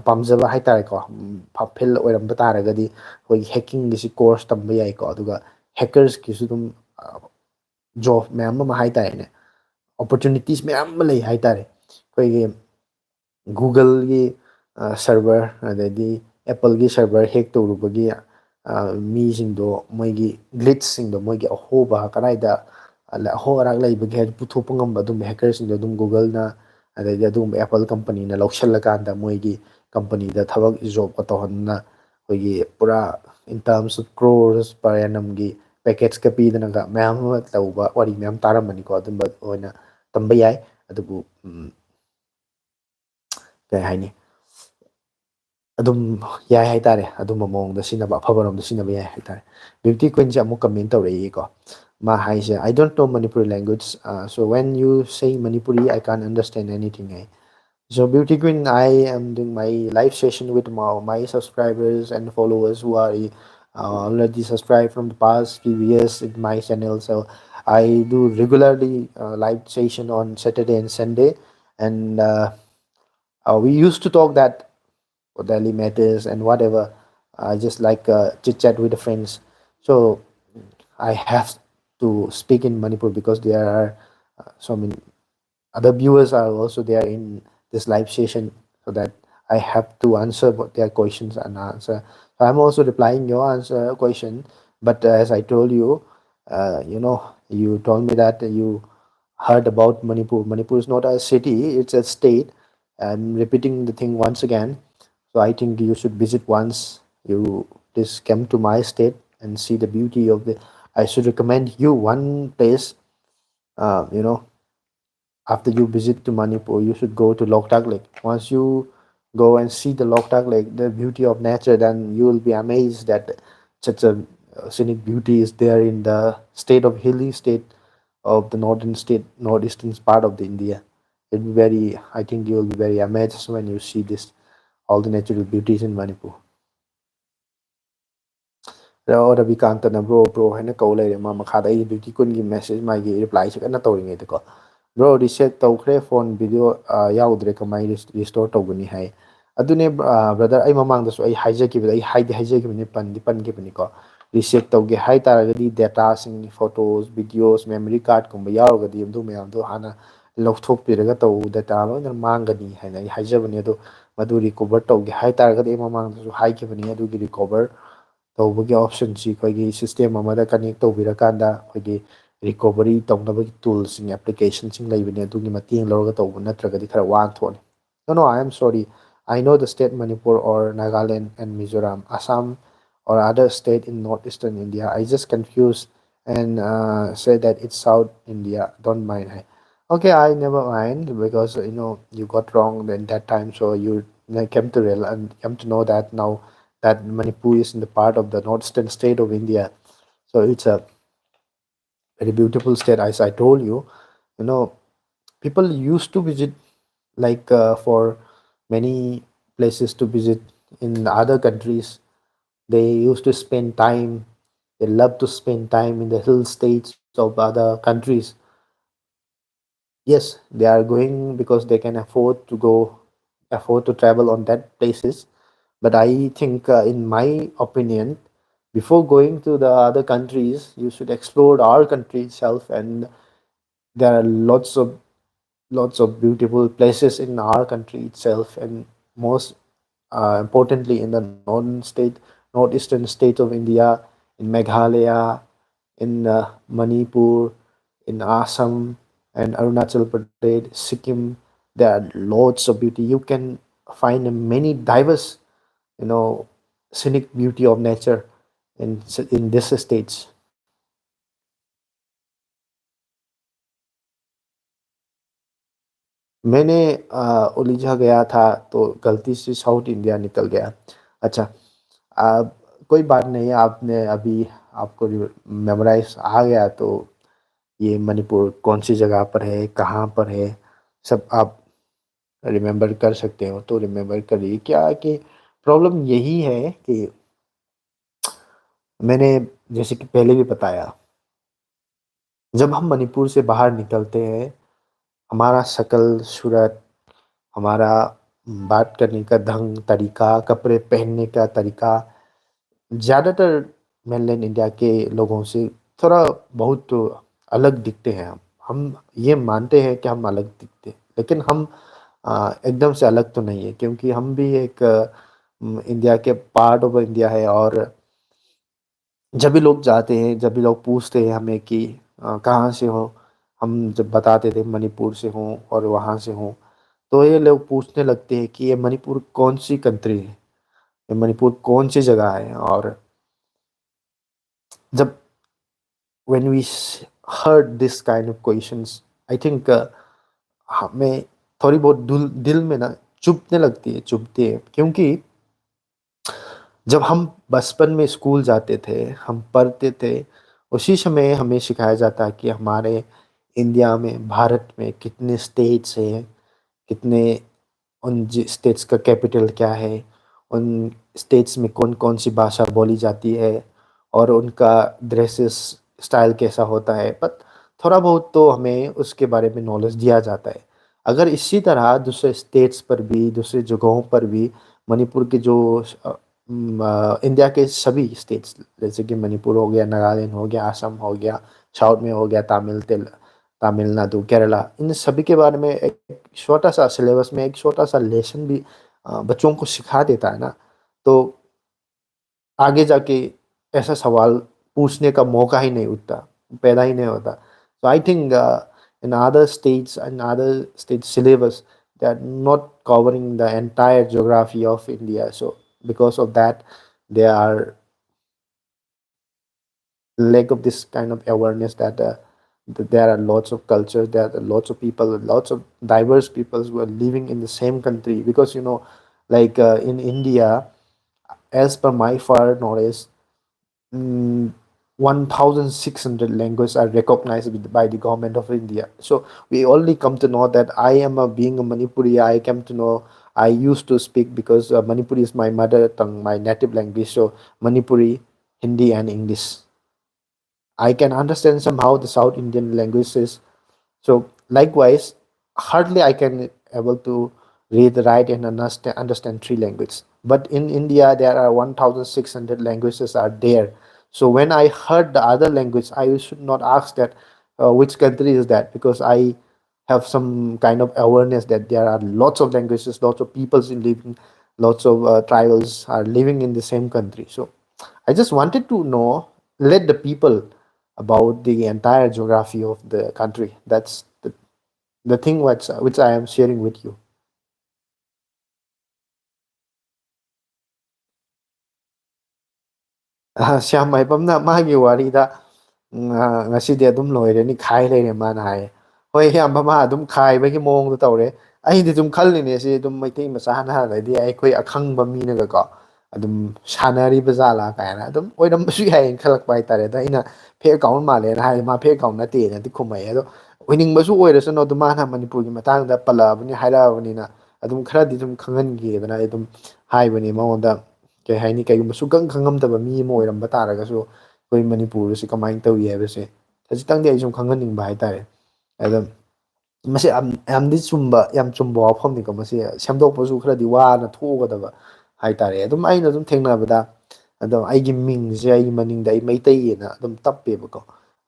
ꯄꯥꯝꯖꯕ ꯍꯥꯏꯇꯥꯔꯦꯀꯣ, ꯐꯤꯜ ꯑꯣꯏꯔꯝꯕ ꯇꯥꯔꯒꯗꯤ ꯑꯩꯈꯣꯏꯒꯤ ꯍꯦꯛꯀꯤꯡꯒꯤꯁꯤ ꯀꯣꯔꯁ ꯇꯝꯕ ꯌꯥꯏꯀꯣ꯫ ꯑꯗꯨꯒ ꯍꯦꯀꯔꯁꯀꯤꯁꯨ ꯑꯗꯨꯝ ꯖꯣꯕ ꯃꯌꯥꯝ ꯑꯃ ꯍꯥꯏꯇꯥꯔꯦꯅꯦ, ꯑꯣꯄꯣꯔꯆꯨꯅꯤꯇꯤꯁ ꯃꯌꯥꯝ ꯑꯃ ꯂꯩ ꯍꯥꯏꯇꯥꯔꯦ꯫ ꯑꯩꯈꯣꯏꯒꯤ ꯒꯨꯒꯜꯒꯤ ꯁꯔꯚꯔ, ꯑꯗꯩꯗꯤ ꯑꯦꯄꯜꯒꯤ ꯁꯔꯚꯔ ꯍꯦꯛ ꯇꯧꯔꯨꯕꯒꯤ ꯃꯤꯁꯤꯡꯗꯣ, ꯃꯣꯏꯒꯤ ꯒ꯭ꯂꯤꯠꯁꯁꯤꯡꯗꯣ, ꯃꯣꯏꯒꯤ ꯑꯍꯣꯕ ꯀꯗꯥꯏꯗ ꯑꯍꯣ ꯑꯔꯥꯛ ꯂꯩꯕꯒꯦ ꯍꯥꯏꯗꯣ ꯄꯨꯊꯣꯛꯄ ꯉꯝꯕ ꯑꯗꯨꯝꯕ ꯍꯦꯀꯔꯁꯤꯡꯗꯣ ꯑꯗꯨꯝ ꯒꯨꯒꯜꯅ, ꯑꯗꯩꯗꯤ ꯑꯗꯨꯒꯨꯝꯕ ꯑꯦꯄꯜ ꯀꯝꯄꯅꯤꯅ ꯂꯧꯁꯤꯜꯂꯀꯥꯟꯗ ꯃꯣꯏꯒꯤ ꯀꯝꯄꯅꯤꯗ ꯊꯕꯛ ꯖꯣꯕꯀ ꯇꯧꯍꯟꯗꯅ ꯑꯩꯈꯣꯏꯒꯤ ꯄꯨꯔꯥ in terms of crores per annumꯒꯤ ꯄꯦꯀꯦꯠꯁꯀ ꯄꯤꯗꯅꯒ ꯃꯌꯥꯝ ꯑꯃ ꯇꯧꯕ ꯋꯥꯔꯤ ꯃꯌꯥꯝ ꯇꯥꯔꯝꯕꯅꯤꯀꯣ꯫ ꯑꯗꯨꯝꯕ ꯑꯣꯏꯅ ꯇꯝꯕ ꯌꯥꯏ꯫ ꯑꯗꯨꯕꯨ ꯀꯩ ꯍꯥꯏꯅꯤ, ꯑꯗꯨꯝ ꯌꯥꯏ ꯍꯥꯏꯇꯥꯔꯦ꯫ ꯑꯗꯨꯝꯕ ꯃꯑꯣꯡꯗ ꯁꯤꯖꯤꯟꯅꯕ, ꯑꯐꯕꯔꯣꯝꯗ ꯁꯤꯖꯤꯟꯅꯕ ꯌꯥꯏ ꯍꯥꯏꯇꯥꯔꯦ꯫ ꯕ꯭ꯌꯨꯇꯤ ꯀ꯭ꯋꯤꯟꯁꯦ ꯑꯃꯨꯛ ꯀꯃꯦꯟ ꯇꯧꯔꯛꯏꯀꯣ꯫ ꯃꯥ ꯍꯥꯏꯁꯦ, "I don't know Manipuri language, uh, so when you say Manipuri, I can't understand anything." High. So, Beauty Queen, I am doing my live session with my, my subscribers and followers who are uh, already subscribed from the past few years in my channel. So, I do regularly uh, live session on Saturday and Sunday, and uh, uh, we used to talk that for daily matters and whatever. I just like uh, chit chat with the friends. So, I have to speak in Manipur because there are uh, so many other viewers are also there in this live session, so that I have to answer what their questions and answer. So I'm also replying your answer question, but uh, as I told you, uh, you know, you told me that you heard about Manipur. Manipur is not a city; it's a state. I'm repeating the thing once again. So I think you should visit once. You please come to my state and see the beauty of the. I should recommend you one place. Uh, you know, after you visit to Manipur, you should go to Loktak Lake. Once you go and see the Loktak Lake, the beauty of nature, then you will be amazed that such a uh, scenic beauty is there in the state of hilly state of the northern state, northeastern part of the India. It will be very, I think you will be very amazed when you see this, all the natural beauties in Manipur. ꯑꯣ, ꯔꯕꯤꯀꯥꯟꯇꯅ "bro, bro" ꯍꯥꯏꯅ ꯀꯧ ꯂꯩꯔꯦ꯫ ꯃꯥ ꯃꯈꯥꯗ ꯑꯩꯒꯤ duty ꯀꯨꯟꯒꯤ message, ꯃꯥꯒꯤ ꯔꯤꯄ꯭ꯂꯥꯏꯁꯦ ꯀꯟꯅ ꯇꯧꯔꯤꯉꯩꯗꯀꯣ, "ꯕ꯭ꯔꯣ, ꯔꯤꯁꯦꯠ ꯇꯧꯈ꯭ꯔꯦ, ꯐꯣꯟ ꯚꯤꯗꯤꯑꯣ ꯌꯥꯎꯗ꯭ꯔꯦ, ꯀꯃꯥꯏꯅ ꯔꯤꯁꯇꯣꯔ ꯇꯧꯒꯅꯤ?" ꯍꯥꯏ꯫ ꯑꯗꯨꯅꯦ, ꯕ꯭ꯔꯗꯔ, ꯑꯩ ꯃꯃꯥꯡꯗꯁꯨ ꯑꯩ ꯍꯥꯏꯖꯈꯤꯕꯗ, ꯑꯩ ꯍꯥꯏꯗꯤ ꯍꯥꯏꯖꯈꯤꯕꯅꯤ, ꯄꯟꯗꯤ ꯄꯟꯈꯤꯕꯅꯤꯀꯣ꯫ ꯔꯤꯁꯦꯠ ꯇꯧꯒꯦ ꯍꯥꯏ ꯇꯥꯔꯒꯗꯤ ꯗꯦꯇꯥꯁꯤꯡ, ꯐꯣꯇꯣꯁ, ꯚꯤꯗꯤꯑꯣꯁ, ꯃꯦꯃꯣꯔꯤ ꯀꯥꯔꯠꯀꯨꯝꯕ ꯌꯥꯎꯔꯒꯗꯤ ꯑꯗꯨ ꯃꯌꯥꯝꯗꯣ ꯍꯥꯟꯅ ꯂꯧꯊꯣꯛꯄꯤꯔꯒ ꯇꯧ, ꯗꯦꯇꯥ ꯂꯣꯏꯅ ꯃꯥꯡꯒꯅꯤ ꯍꯥꯏꯅ ꯑꯩ ꯍꯥꯏꯖꯕꯅꯤ꯫ ꯑꯗꯣ ꯃꯗꯨ ꯔꯤꯀꯣꯚꯔ ꯇꯧꯒꯦ ꯍꯥꯏ ꯇꯥꯔꯒꯗꯤ, ꯑꯩ ꯃꯃꯥꯡꯗꯁꯨ ꯍꯥꯏꯈꯤꯕꯅꯤ, ꯑꯗꯨꯒꯤ ꯔꯤꯀꯣꯚꯔ ꯇꯧꯕꯒꯤ ꯑꯣꯞꯁꯟꯁꯤ ꯑꯩꯈꯣꯏꯒꯤ ꯁꯤꯁꯇꯦꯝ ꯑꯃꯗ ꯀꯅꯦꯛ ꯇꯧꯕꯤꯔꯀꯥꯟꯗ ꯑꯩꯈꯣꯏꯒꯤ ꯔꯤꯀꯣꯚꯔꯤ ꯇꯧꯅꯕꯒꯤ ꯇꯨꯜꯁꯤꯡ, ꯑꯦꯄ꯭ꯂꯤꯀꯦꯁꯟꯁꯤꯡ ꯂꯩꯕꯅꯦ, ꯑꯗꯨꯒꯤ ꯃꯇꯦꯡ ꯂꯧꯔꯒ ꯇꯧꯕ ꯅꯠꯇ꯭ꯔꯒꯗꯤ ꯈꯔ ꯋꯥꯅ ꯊꯣꯛꯑꯅꯤ꯫ No, no, I am sorry. I know the state Manipur or Nagaland and Mizoram, Assam or other state in northeastern India. I just confused and uh, say that it's South India. Don't mind. Hai. Okay, I never mind because you know you got wrong in that time, so you came to real and came to know that now that Manipur is in the part of the northeastern state of India. So it's a very beautiful state, as I told you. You know, people used to visit like uh, for many places to visit in other countries. They used to spend time. They love to spend time in the hill states of other countries. Yes, they are going because they can afford to go, afford to travel on that places. But I think, uh, in my opinion, before going to the other countries, you should explore our country itself, and there are lots of lots of beautiful places in our country itself, and most uh, importantly in the northern state, northeastern states of India, in Meghalaya, in uh, Manipur, in Assam and Arunachal Pradesh, Sikkim. There are lots of beauty. You can find many diverse, you know, scenic beauty of nature in in these states. मैंने अ, उलझा गया था, तो गलती से south India निकल गया। अच्छा, आ, कोई बात नहीं, आपने अभी, आपको मेमोराइज आ गया, तो ये मणिपुर कौन सी जगह पर है, कहाँ पर है, सब आप रिमेम्बर कर सकते हो। तो रिमेम्बर करिए, क्या है कि प्रॉब्लम यही है कि मैंने, जैसे कि पहले भी बताया, जब हम मणिपुर से बाहर निकलते हैं, हमारा शक्ल सूरत, हमारा बात करने का ढंग तरीका, कपड़े पहनने का तरीका, ज़्यादातर मेनलैंड इंडिया के लोगों से थोड़ा बहुत तो अलग दिखते हैं हम। हम ये मानते हैं कि हम अलग दिखते हैं, लेकिन हम अ, एकदम से अलग तो नहीं है, क्योंकि हम भी एक अ, म, इंडिया के पार्ट ऑफ इंडिया है। और जब भी लोग जाते हैं, जब भी लोग पूछते हैं हमें कि अ, कहाँ से हो, हम जब बताते थे मणिपुर से हूँ और वहाँ से हूँ, तो ये लोग पूछने लगते हैं कि ये मणिपुर कौन सी कंट्री है, ये मणिपुर कौन सी जगह है। और जब when we heard this kind of questions, I think हमें थोड़ी बहुत दिल दिल में ना चुभने लगती है, चुभती है, क्योंकि जब हम बचपन में स्कूल जाते थे, हम पढ़ते थे, उसी समय हमें सिखाया जाता है कि हमारे इंडिया में, भारत में कितने स्टेट्स हैं, कितने उन स्टेट्स का कैपिटल क्या है, उन स्टेट्स में कौन कौन सी भाषा बोली जाती है और उनका ड्रेसेस स्टाइल कैसा होता है। बट थोड़ा बहुत तो हमें उसके बारे में नॉलेज दिया जाता है। अगर इसी तरह दूसरे स्टेट्स पर भी, दूसरे जगहों पर भी मणिपुर के जो अ, म, अ, इंडिया के सभी स्टेट्स, जैसे कि मणिपुर हो गया, नागालैंड हो गया, असम हो गया, साउथ में हो गया, तमिल तेल तमिलनाडु, केरला, इन सभी के बारे में एक छोटा सा सिलेबस में एक छोटा सा लेसन भी अ, बच्चों को सिखा देता है ना, तो आगे जाके ऐसा सवाल पूछने का मौका ही नहीं उठता, पैदा ही नहीं होता। So I think uh, in other states and other state syllabus, they are not covering the entire geography of India. So because of that, they are lack of this kind of awareness that uh, that there are lots of cultures, there are lots of people, lots of diverse peoples who are living in the same country. Because, you know, like uh, in India, as per my far knowledge, mm, one thousand six hundred languages are recognized with- by the government of India. So we only come to know that I am a being a Manipuri. I came to know, I used to speak because uh, Manipuri is my mother tongue, my native language. So Manipuri, Hindi and English. I can understand somehow the South Indian languages. So likewise, hardly I can able to read, write, and understand, understand three languages. But in India, there are one thousand six hundred languages are there. So when I heard the other language, I should not ask that uh, which country is that, because I have some kind of awareness that there are lots of languages, lots of peoples in living, lots of uh, tribals are living in the same country. So I just wanted to know, let the people about the entire geography of the country. That's the, the thing which, which I am sharing with you. ꯑ, ꯁ꯭ꯌꯥꯝ ꯃꯥꯏꯕꯝꯅ ꯃꯥꯒꯤ ꯋꯥꯔꯤꯗ, ꯎꯝ, ꯑ, "ꯉꯁꯤꯗꯤ ꯑꯗꯨꯝ ꯂꯣꯏꯔꯅꯤ, ꯈꯥꯏ ꯂꯩꯔꯦ" ꯃꯥꯅ ꯍꯥꯏꯌꯦ꯫ ꯍꯣꯏ, ꯏꯌꯥꯝꯕ, ꯃꯥ ꯑꯗꯨꯝ ꯈꯥꯏꯕꯒꯤ ꯃꯑꯣꯡꯗꯣ ꯇꯧꯔꯦ꯫ ꯑꯩꯗꯤ ꯑꯗꯨꯝ ꯈꯜꯂꯤꯅꯦ, ꯁꯤ ꯑꯗꯨꯝ ꯃꯩꯇꯩ ꯃꯆꯥꯅ, ꯑꯗꯩꯗꯤ ꯑꯩꯈꯣꯏ ꯑꯈꯪꯕ ꯃꯤꯅꯒꯀꯣ ꯑꯗꯨꯝ ꯁꯥꯟꯅꯔꯤꯕ ꯖꯥꯠꯂꯥ ꯀꯥꯏꯅ꯫ ꯑꯗꯨꯝ ꯑꯣꯏꯔꯝꯕꯁꯨ ꯌꯥꯏꯌꯦꯅ ꯈꯜꯂꯛꯄ ꯍꯥꯏꯇꯥꯔꯦ꯫ ꯑꯗꯣ ꯑꯩꯅ "ꯐꯦꯛ ꯑꯦꯀꯥꯎꯟ ꯃꯥꯜꯂꯦꯅ" ꯍꯥꯏꯔꯦ, ꯃꯥ "ꯐꯦꯛ ꯑꯦꯀꯥꯎꯟ ꯅꯠꯇꯦꯅꯗꯤ" ꯈꯨꯝꯃꯛꯑꯦ꯫ ꯑꯗꯣ ꯑꯣꯏꯅꯤꯡꯕꯁꯨ ꯑꯣꯏꯔꯁꯅꯨ, ꯑꯗꯨ ꯃꯥꯅ ꯃꯅꯤꯄꯨꯔꯒꯤ ꯃꯇꯥꯡꯗ ꯄꯜꯂꯛꯑꯕꯅꯤ, ꯍꯥꯏꯔꯛꯑꯕꯅꯤꯅ ꯑꯗꯨꯝ ꯈꯔꯗꯤ ꯑꯗꯨꯝ ꯈꯪꯍꯟꯒꯦꯗꯅ ꯑꯩ ꯑꯗꯨꯝ ꯍꯥꯏꯕꯅꯤ ꯃꯉꯣꯟꯗ꯫ ꯀꯩ ꯍꯥꯏꯅꯤ, ꯀꯩꯒꯨꯝꯕ ꯁꯨꯡꯈꯪ ꯈꯪꯉꯝꯗꯕ ꯃꯤ ꯑꯃ ꯑꯣꯏꯔꯝꯕ ꯇꯥꯔꯒꯁꯨ, ꯑꯩꯈꯣꯏ ꯃꯅꯤꯄꯨꯔꯁꯤ ꯀꯃꯥꯏꯅ ꯇꯧꯏ ꯍꯥꯏꯕꯁꯦ ꯈꯖꯤꯛꯇꯪꯗꯤ ꯑꯩ ꯁꯨꯝ ꯈꯪꯍꯟꯅꯤꯡꯕ ꯍꯥꯏꯇꯥꯔꯦ꯫ ꯑꯗꯣ ꯃꯁꯤ ꯌꯥꯝ, ꯌꯥꯝꯗꯤ ꯆꯨꯝꯕ, ꯌꯥꯝ ꯆꯨꯝꯕ ꯋꯥꯐꯝꯅꯤꯀꯣ꯫ ꯃꯁꯤ ꯁꯦꯝꯗꯣꯛꯄꯁꯨ ꯈꯔꯗꯤ ꯋꯥꯅ ꯊꯣꯛꯑꯒꯗꯕ ꯍꯥꯏꯇꯥꯔꯦ꯫ ꯑꯗꯨꯝ ꯑꯩꯅ ꯑꯗꯨꯝ ꯊꯦꯡꯅꯕꯗ, ꯑꯗꯣ ꯑꯩꯒꯤ ꯃꯤꯡꯁꯦ ꯑꯩꯒꯤ ꯃꯅꯤꯡꯗ ꯑꯩ ꯃꯩꯇꯩꯑꯅ ꯑꯗꯨꯝ ꯇꯞꯄꯦꯕꯀꯣ꯫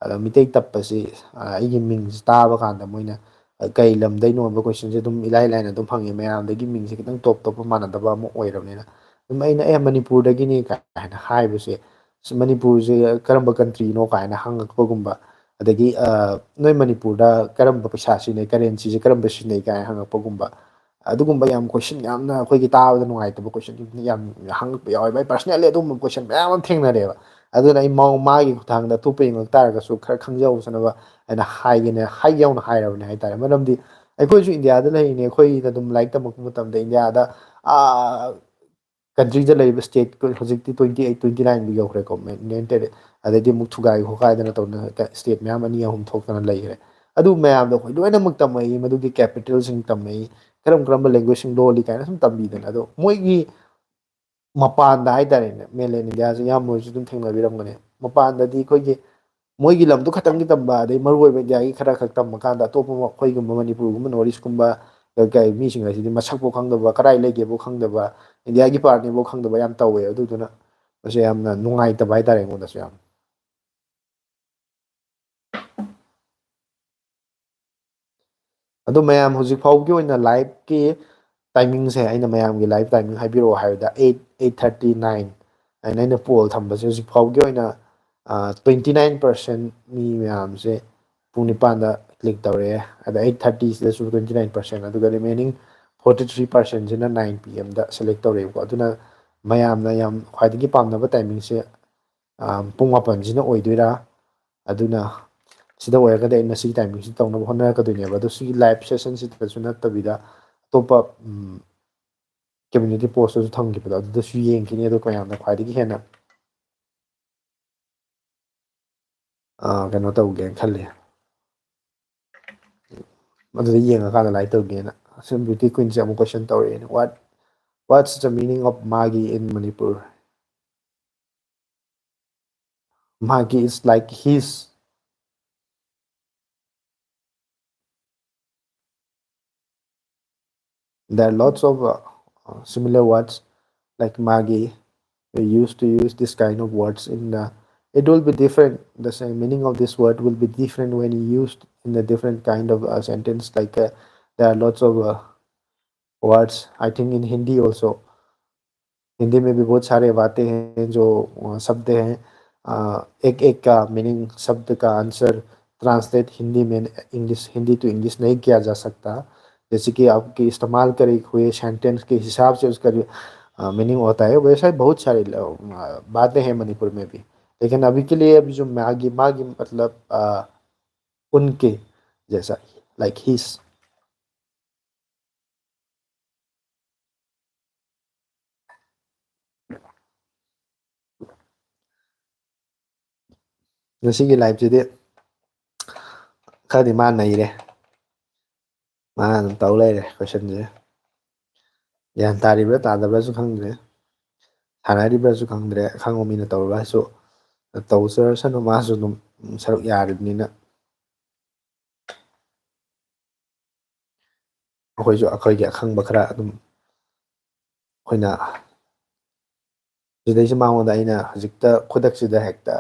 ꯑꯗꯣ ꯃꯤꯇꯩ ꯇꯞꯄꯁꯤ, ꯑ, ꯑꯩꯒꯤ ꯃꯤꯡꯁꯤ ꯇꯥꯕ ꯀꯥꯟꯗ ꯃꯣꯏꯅ, ꯑ, "ꯀꯩ ꯂꯝꯗꯩꯅꯣ?" ꯍꯥꯏꯕ ꯀꯣꯏꯁꯟꯁꯦ ꯑꯗꯨꯝ ꯏꯂꯥꯏ ꯂꯥꯏꯅ ꯑꯗꯨꯝ ꯍꯪꯉꯦ꯫ ꯃꯌꯥꯝꯗꯒꯤ ꯃꯤꯡꯁꯦ ꯈꯤꯇꯪ ꯇꯣꯞ ꯇꯣꯞꯄ, ꯃꯥꯟꯅꯗꯕ ꯑꯃ ꯑꯣꯏꯔꯕꯅꯤꯅ ꯑꯗꯨꯝ ꯑꯩꯅ, "ꯑꯦ, ꯃꯅꯤꯄꯨꯔꯗꯒꯤꯅꯤ" ꯀꯥꯏꯅ ꯍꯥꯏꯕꯁꯦ, "ꯁꯤ ꯃꯅꯤꯄꯨꯔꯁꯦ ꯀꯔꯝꯕ ꯀꯟꯇ꯭ꯔꯤꯅꯣ?" ꯀꯥꯏꯅ ꯍꯪꯉꯛꯄꯒꯨꯝꯕ, ꯑꯗꯒꯤ, ꯑ, "ꯅꯣꯏ ꯃꯅꯤꯄꯨꯔꯗ ꯀꯔꯝꯕ ꯄꯩꯁꯥ ꯁꯤꯖꯤꯟꯅꯩ, ꯀꯔꯦꯟꯁꯤꯁꯦ ꯀꯔꯝꯕ ꯁꯤꯖꯤꯟꯅꯩ?" ꯀꯥꯏꯅ ꯍꯪꯉꯛꯄꯒꯨꯝꯕ, ꯑꯗꯨꯒꯨꯝꯕ ꯌꯥꯝ ꯀꯣꯏꯁꯟ, ꯌꯥꯝꯅ ꯑꯩꯈꯣꯏꯒꯤ ꯇꯥꯕꯗ ꯅꯨꯡꯉꯥꯏꯇꯕ ꯀꯣꯏꯁꯟ ꯌꯥꯝ ꯍꯪꯉꯛꯄ ꯌꯥꯎꯋꯦꯕ꯫ ꯑꯩ ꯄꯔꯁꯅꯦꯜꯂꯤ ꯑꯗꯨꯒꯨꯝꯕ ꯀꯣꯏꯁꯟ ꯃꯌꯥꯝ ꯑꯃ ꯊꯦꯡꯅꯔꯦꯕ꯫ ꯑꯗꯨꯅ ꯑꯩ ꯃꯥ-, ꯃꯥꯒꯤ ꯈꯨꯠꯊꯥꯡꯗ ꯑꯇꯣꯞꯄ ꯌꯦꯡꯉꯛ ꯇꯥꯔꯒꯁꯨ ꯈꯔ ꯈꯪꯖꯍꯧꯁꯅꯕ ꯍꯥꯏꯅ ꯍꯥꯏꯒꯦꯅ, ꯍꯥꯏꯒꯦ ꯌꯥꯎꯅ ꯍꯥꯏꯔꯕꯅꯦ ꯍꯥꯏꯇꯥꯔꯦ꯫ ꯃꯔꯝꯗꯤ ꯑꯩꯈꯣꯏꯁꯨ ꯏꯟꯗꯤꯌꯥꯗ ꯂꯩꯔꯤꯅꯦ, ꯑꯩꯈꯣꯏꯅ ꯑꯗꯨꯝ ꯂꯥꯏꯔꯤꯛ ꯇꯝꯃꯛꯄ ꯃꯇꯝꯗ ꯏꯟꯗꯤꯌꯥꯗ, ꯑꯥ, ꯀꯟꯇ꯭ꯔꯤꯗ ꯂꯩꯔꯤꯕ ꯁ꯭ꯇꯦꯠ ꯍꯧꯖꯤꯛꯇꯤ twenty eight, twenty nine ꯕꯨ ꯌꯧꯈ꯭ꯔꯦꯀꯣ, ꯃꯦ-, ꯃꯦꯟ ꯇꯦꯔꯦ-, ꯑꯗꯩꯗꯤ ꯑꯃꯨꯛ ꯊꯨꯒꯥꯏ ꯈꯣꯠꯀꯥꯏꯗꯅ ꯇꯧꯗꯅ ꯀ-, ꯁ꯭ꯇꯦꯠ ꯃꯌꯥꯝ ꯑꯅꯤ ꯑꯍꯨꯝ ꯊꯣꯛꯇꯅ ꯂꯩꯈ꯭ꯔꯦ꯫ ꯑꯗꯨ ꯃꯌꯥꯝꯗꯣ ꯑꯩꯈꯣꯏ ꯂꯣꯏꯅꯃꯛ ꯇꯝꯃꯛꯏ, ꯃꯗꯨꯒꯤ ꯀꯦꯄꯤꯇꯦꯜꯁꯤꯡ ꯇꯝꯃꯛꯏ, ꯀꯔꯝ ꯀꯔꯝꯕ ꯂꯦꯡꯒ꯭ꯋꯦꯖꯁꯤꯡ ꯂꯣꯜꯂꯤ ꯀꯥꯏꯅ ꯁꯨꯝ ꯇꯝꯕꯤꯗꯅ꯫ ꯑꯗꯣ ꯃꯣꯏꯒꯤ ꯃꯄꯥꯟꯗ ꯍꯥꯏꯇꯥꯔꯦꯅꯦ, ꯃꯦꯟꯂꯦꯟ ꯏꯟꯗꯤꯌꯥꯁꯦ ꯏꯌꯥꯝꯕ ꯍꯣꯏꯁꯨ ꯑꯗꯨꯝ ꯊꯦꯡꯅꯕꯤꯔꯝꯒꯅꯤ꯫ ꯃꯄꯥꯟꯗꯗꯤ ꯑꯩꯈꯣꯏꯒꯤ ꯃꯣꯏꯒꯤ ꯂꯝꯗꯨ ꯈꯛꯇꯪꯒꯤ ꯇꯝꯕ, ꯑꯗꯩ ꯃꯔꯨꯑꯣꯏꯕ ꯏꯟꯗꯤꯌꯥꯒꯤ ꯈꯔ ꯈꯛ ꯇꯝꯕ ꯀꯥꯟꯗ, ꯑꯇꯣꯞꯄ ꯑꯩꯈꯣꯏꯒꯨꯝꯕ ꯃꯅꯤꯄꯨꯔꯒꯨꯝꯕ, ꯅꯣꯔꯠ ꯏꯁꯀꯨꯝꯕ ꯀꯩ ꯃꯤꯁꯤꯡ ꯑꯁꯤꯗꯤ ꯃꯁꯛꯐꯥꯎ ꯈꯪꯗꯕ, ꯀꯗꯥꯏ ꯂꯩꯒꯦꯕꯨ ꯈꯪꯗꯕ, ꯏꯟꯗꯤꯌꯥꯒꯤ ꯄꯥꯔꯠꯅꯦꯕꯨ ꯈꯪꯗꯕ ꯌꯥꯝ ꯇꯧꯋꯦ꯫ ꯑꯗꯨꯗꯨꯅ ꯃꯁꯤ ꯌꯥꯝꯅ ꯅꯨꯡꯉꯥꯏꯇꯕ ꯍꯥꯏꯇꯥꯔꯦ ꯑꯩꯉꯣꯟꯗꯁꯨ ꯌꯥꯝ꯫ ꯑꯗꯣ ꯃꯌꯥꯝ, ꯍꯧꯖꯤꯛ ꯐꯥꯎꯒꯤ ꯑꯣꯏꯅ ꯂꯥꯏꯚꯀꯤ ꯇꯥꯏꯃꯤꯡꯁꯦ, ꯑꯩꯅ ꯃꯌꯥꯝꯒꯤ ꯂꯥꯏꯚ ꯇꯥꯏꯃꯤꯡ ꯍꯥꯏꯕꯤꯔꯛꯑꯣ ꯍꯥꯏꯕꯗ, eight, eight thirty, nine ꯍꯥꯏꯅ ꯑꯩꯅ ꯄꯣꯜ ꯊꯝꯕꯁꯦ, ꯍꯧꯖꯤꯛ ꯐꯥꯎꯒꯤ ꯑꯣꯏꯅ twenty nine percent ꯃꯤ ꯃꯌꯥꯝꯁꯦ ꯄꯨꯡ ꯅꯤꯄꯥꯟꯗ ꯀ꯭ꯂꯤꯛ ꯇꯧꯔꯛꯑꯦ꯫ ꯑꯗ eight thirty ꯁꯤꯗꯁꯨ twenty nine percent, ꯑꯗꯨꯒ remaining forty three percent ꯁꯤꯅ nine P M ꯗ ꯁꯦꯂꯦꯛ ꯇꯧꯔꯛꯑꯦꯕꯀꯣ꯫ ꯑꯗꯨꯅ ꯃꯌꯥꯝꯅ ꯌꯥꯝ ꯈ꯭ꯋꯥꯏꯗꯒꯤ ꯄꯥꯝꯅꯕ ꯇꯥꯏꯃꯤꯡꯁꯦ, ꯑ, ꯄꯨꯡ ꯃꯥꯄꯟꯁꯤꯅ ꯑꯣꯏꯗꯣꯏꯔꯥ? ꯑꯗꯨꯅ ꯁꯤꯗ ꯑꯣꯏꯔꯒꯗꯤ ꯑꯩꯅ ꯁꯤꯒꯤ ꯇꯥꯏꯃꯤꯡꯁꯤꯗ ꯇꯧꯅꯕ ꯍꯣꯠꯅꯔꯛꯀꯗꯣꯏꯅꯦꯕ꯫ ꯑꯗꯣ ꯁꯤꯒꯤ ꯂꯥꯏꯚ ꯁꯦꯁꯟꯁꯤꯗꯁꯨ ꯅꯠꯇꯕꯤꯗ, ꯑꯇꯣꯞꯄ, ꯎꯝ, ꯀꯝꯃ꯭ꯌꯨꯅꯤꯇꯤ ꯄꯣꯁꯇꯁꯨ ꯊꯝꯈꯤꯕꯗꯣ, ꯑꯗꯨꯗꯁꯨ ꯌꯦꯡꯈꯤꯅꯤ꯫ ꯑꯗꯣ ꯃꯌꯥꯝꯅ ꯈ꯭ꯋꯥꯏꯗꯒꯤ ꯍꯦꯟꯅ, ꯑ, ꯀꯩꯅꯣ ꯇꯧꯒꯦꯅ ꯈꯜꯂꯤ꯫ ꯑꯗꯨꯗ ꯌꯦꯡꯉꯀꯥꯟꯗ ꯂꯥꯏꯛ ꯇꯧꯒꯦꯅ꯫ ꯁꯨꯝ ꯕ꯭ꯌꯨꯇꯤ ꯀ꯭ꯋꯤꯟꯁꯦ ꯑꯃꯨꯛ ꯀꯣꯏꯁꯟ ꯇꯧꯔꯛꯑꯦꯅꯦ, "What, what's the meaning of ꯃꯥꯒꯤ in Manipur?" ꯃꯥꯒꯤ is like his. There are lots of, uh, uh, similar words like ꯃꯥꯒꯤ. We used to use this kind of words in the, it will be different. The same meaning of this word will be different when used in a different kind of, uh, sentence. Like, uh, there are lots of, uh, words, I think, in Hindi also. Hindi में भी बहुत सारे बातें हैं जो, अ, शब्द हैं, अ, एक एक का मीनिंग, शब्द का आंसर ट्रांसलेट हिंदी में इंग्लिश, हिंदी टू इंग्लिश नहीं किया जा सकता। जैसे कि आपके इस्तेमाल करे हुए सेंटेंस के हिसाब से उसका जो, अ, मीनिंग होता है, वैसा ही बहुत सारे ल-, अ, बातें हैं मणिपुर में भी। लेकिन अभी के लिए अभी जो मागी, मागी मतलब, अ, उनके जैसा, लाइक हिज। ꯉꯁꯤꯒꯤ ꯂꯥꯏꯐꯁꯤꯗꯤ ꯈꯔꯗꯤ ꯃꯥ ꯅꯩꯔꯦ꯫ ꯃꯥ ꯑꯗꯨꯝ ꯇꯧ ꯂꯩꯔꯦ ꯀꯣꯏꯁꯟꯁꯦ꯫ ꯒ꯭ꯌꯥꯟ ꯇꯥꯔꯤꯕ꯭ꯔꯥ ꯇꯥꯗꯕ꯭ꯔꯥꯁꯨ ꯈꯪꯗ꯭ꯔꯦ꯫ ꯁꯥꯟꯅꯔꯤꯕ꯭ꯔꯥꯁꯨ ꯈꯪꯗ꯭ꯔꯦ, ꯑꯈꯪꯕ ꯃꯤꯅ ꯇꯧꯔꯤꯕ꯭ꯔꯥꯁꯨ꯫ ꯇꯧꯖꯔꯁꯅꯨ, ꯃꯥꯁꯨ ꯑꯗꯨꯝ ꯁꯔꯨꯛ ꯌꯥꯔꯤꯕꯅꯤꯅ꯫ ꯑꯩꯈꯣꯏꯁꯨ ꯑꯩꯈꯣꯏꯒꯤ ꯑꯈꯪꯕ ꯈꯔ ꯑꯗꯨꯝ ꯑꯩꯈꯣꯏꯅ ꯁꯤꯗꯩꯁꯤ ꯃꯉꯣꯟꯗ ꯑꯩꯅ ꯍꯧꯖꯤꯛꯇ ꯈꯨꯗꯛꯁꯤꯗ ꯍꯦꯛꯇ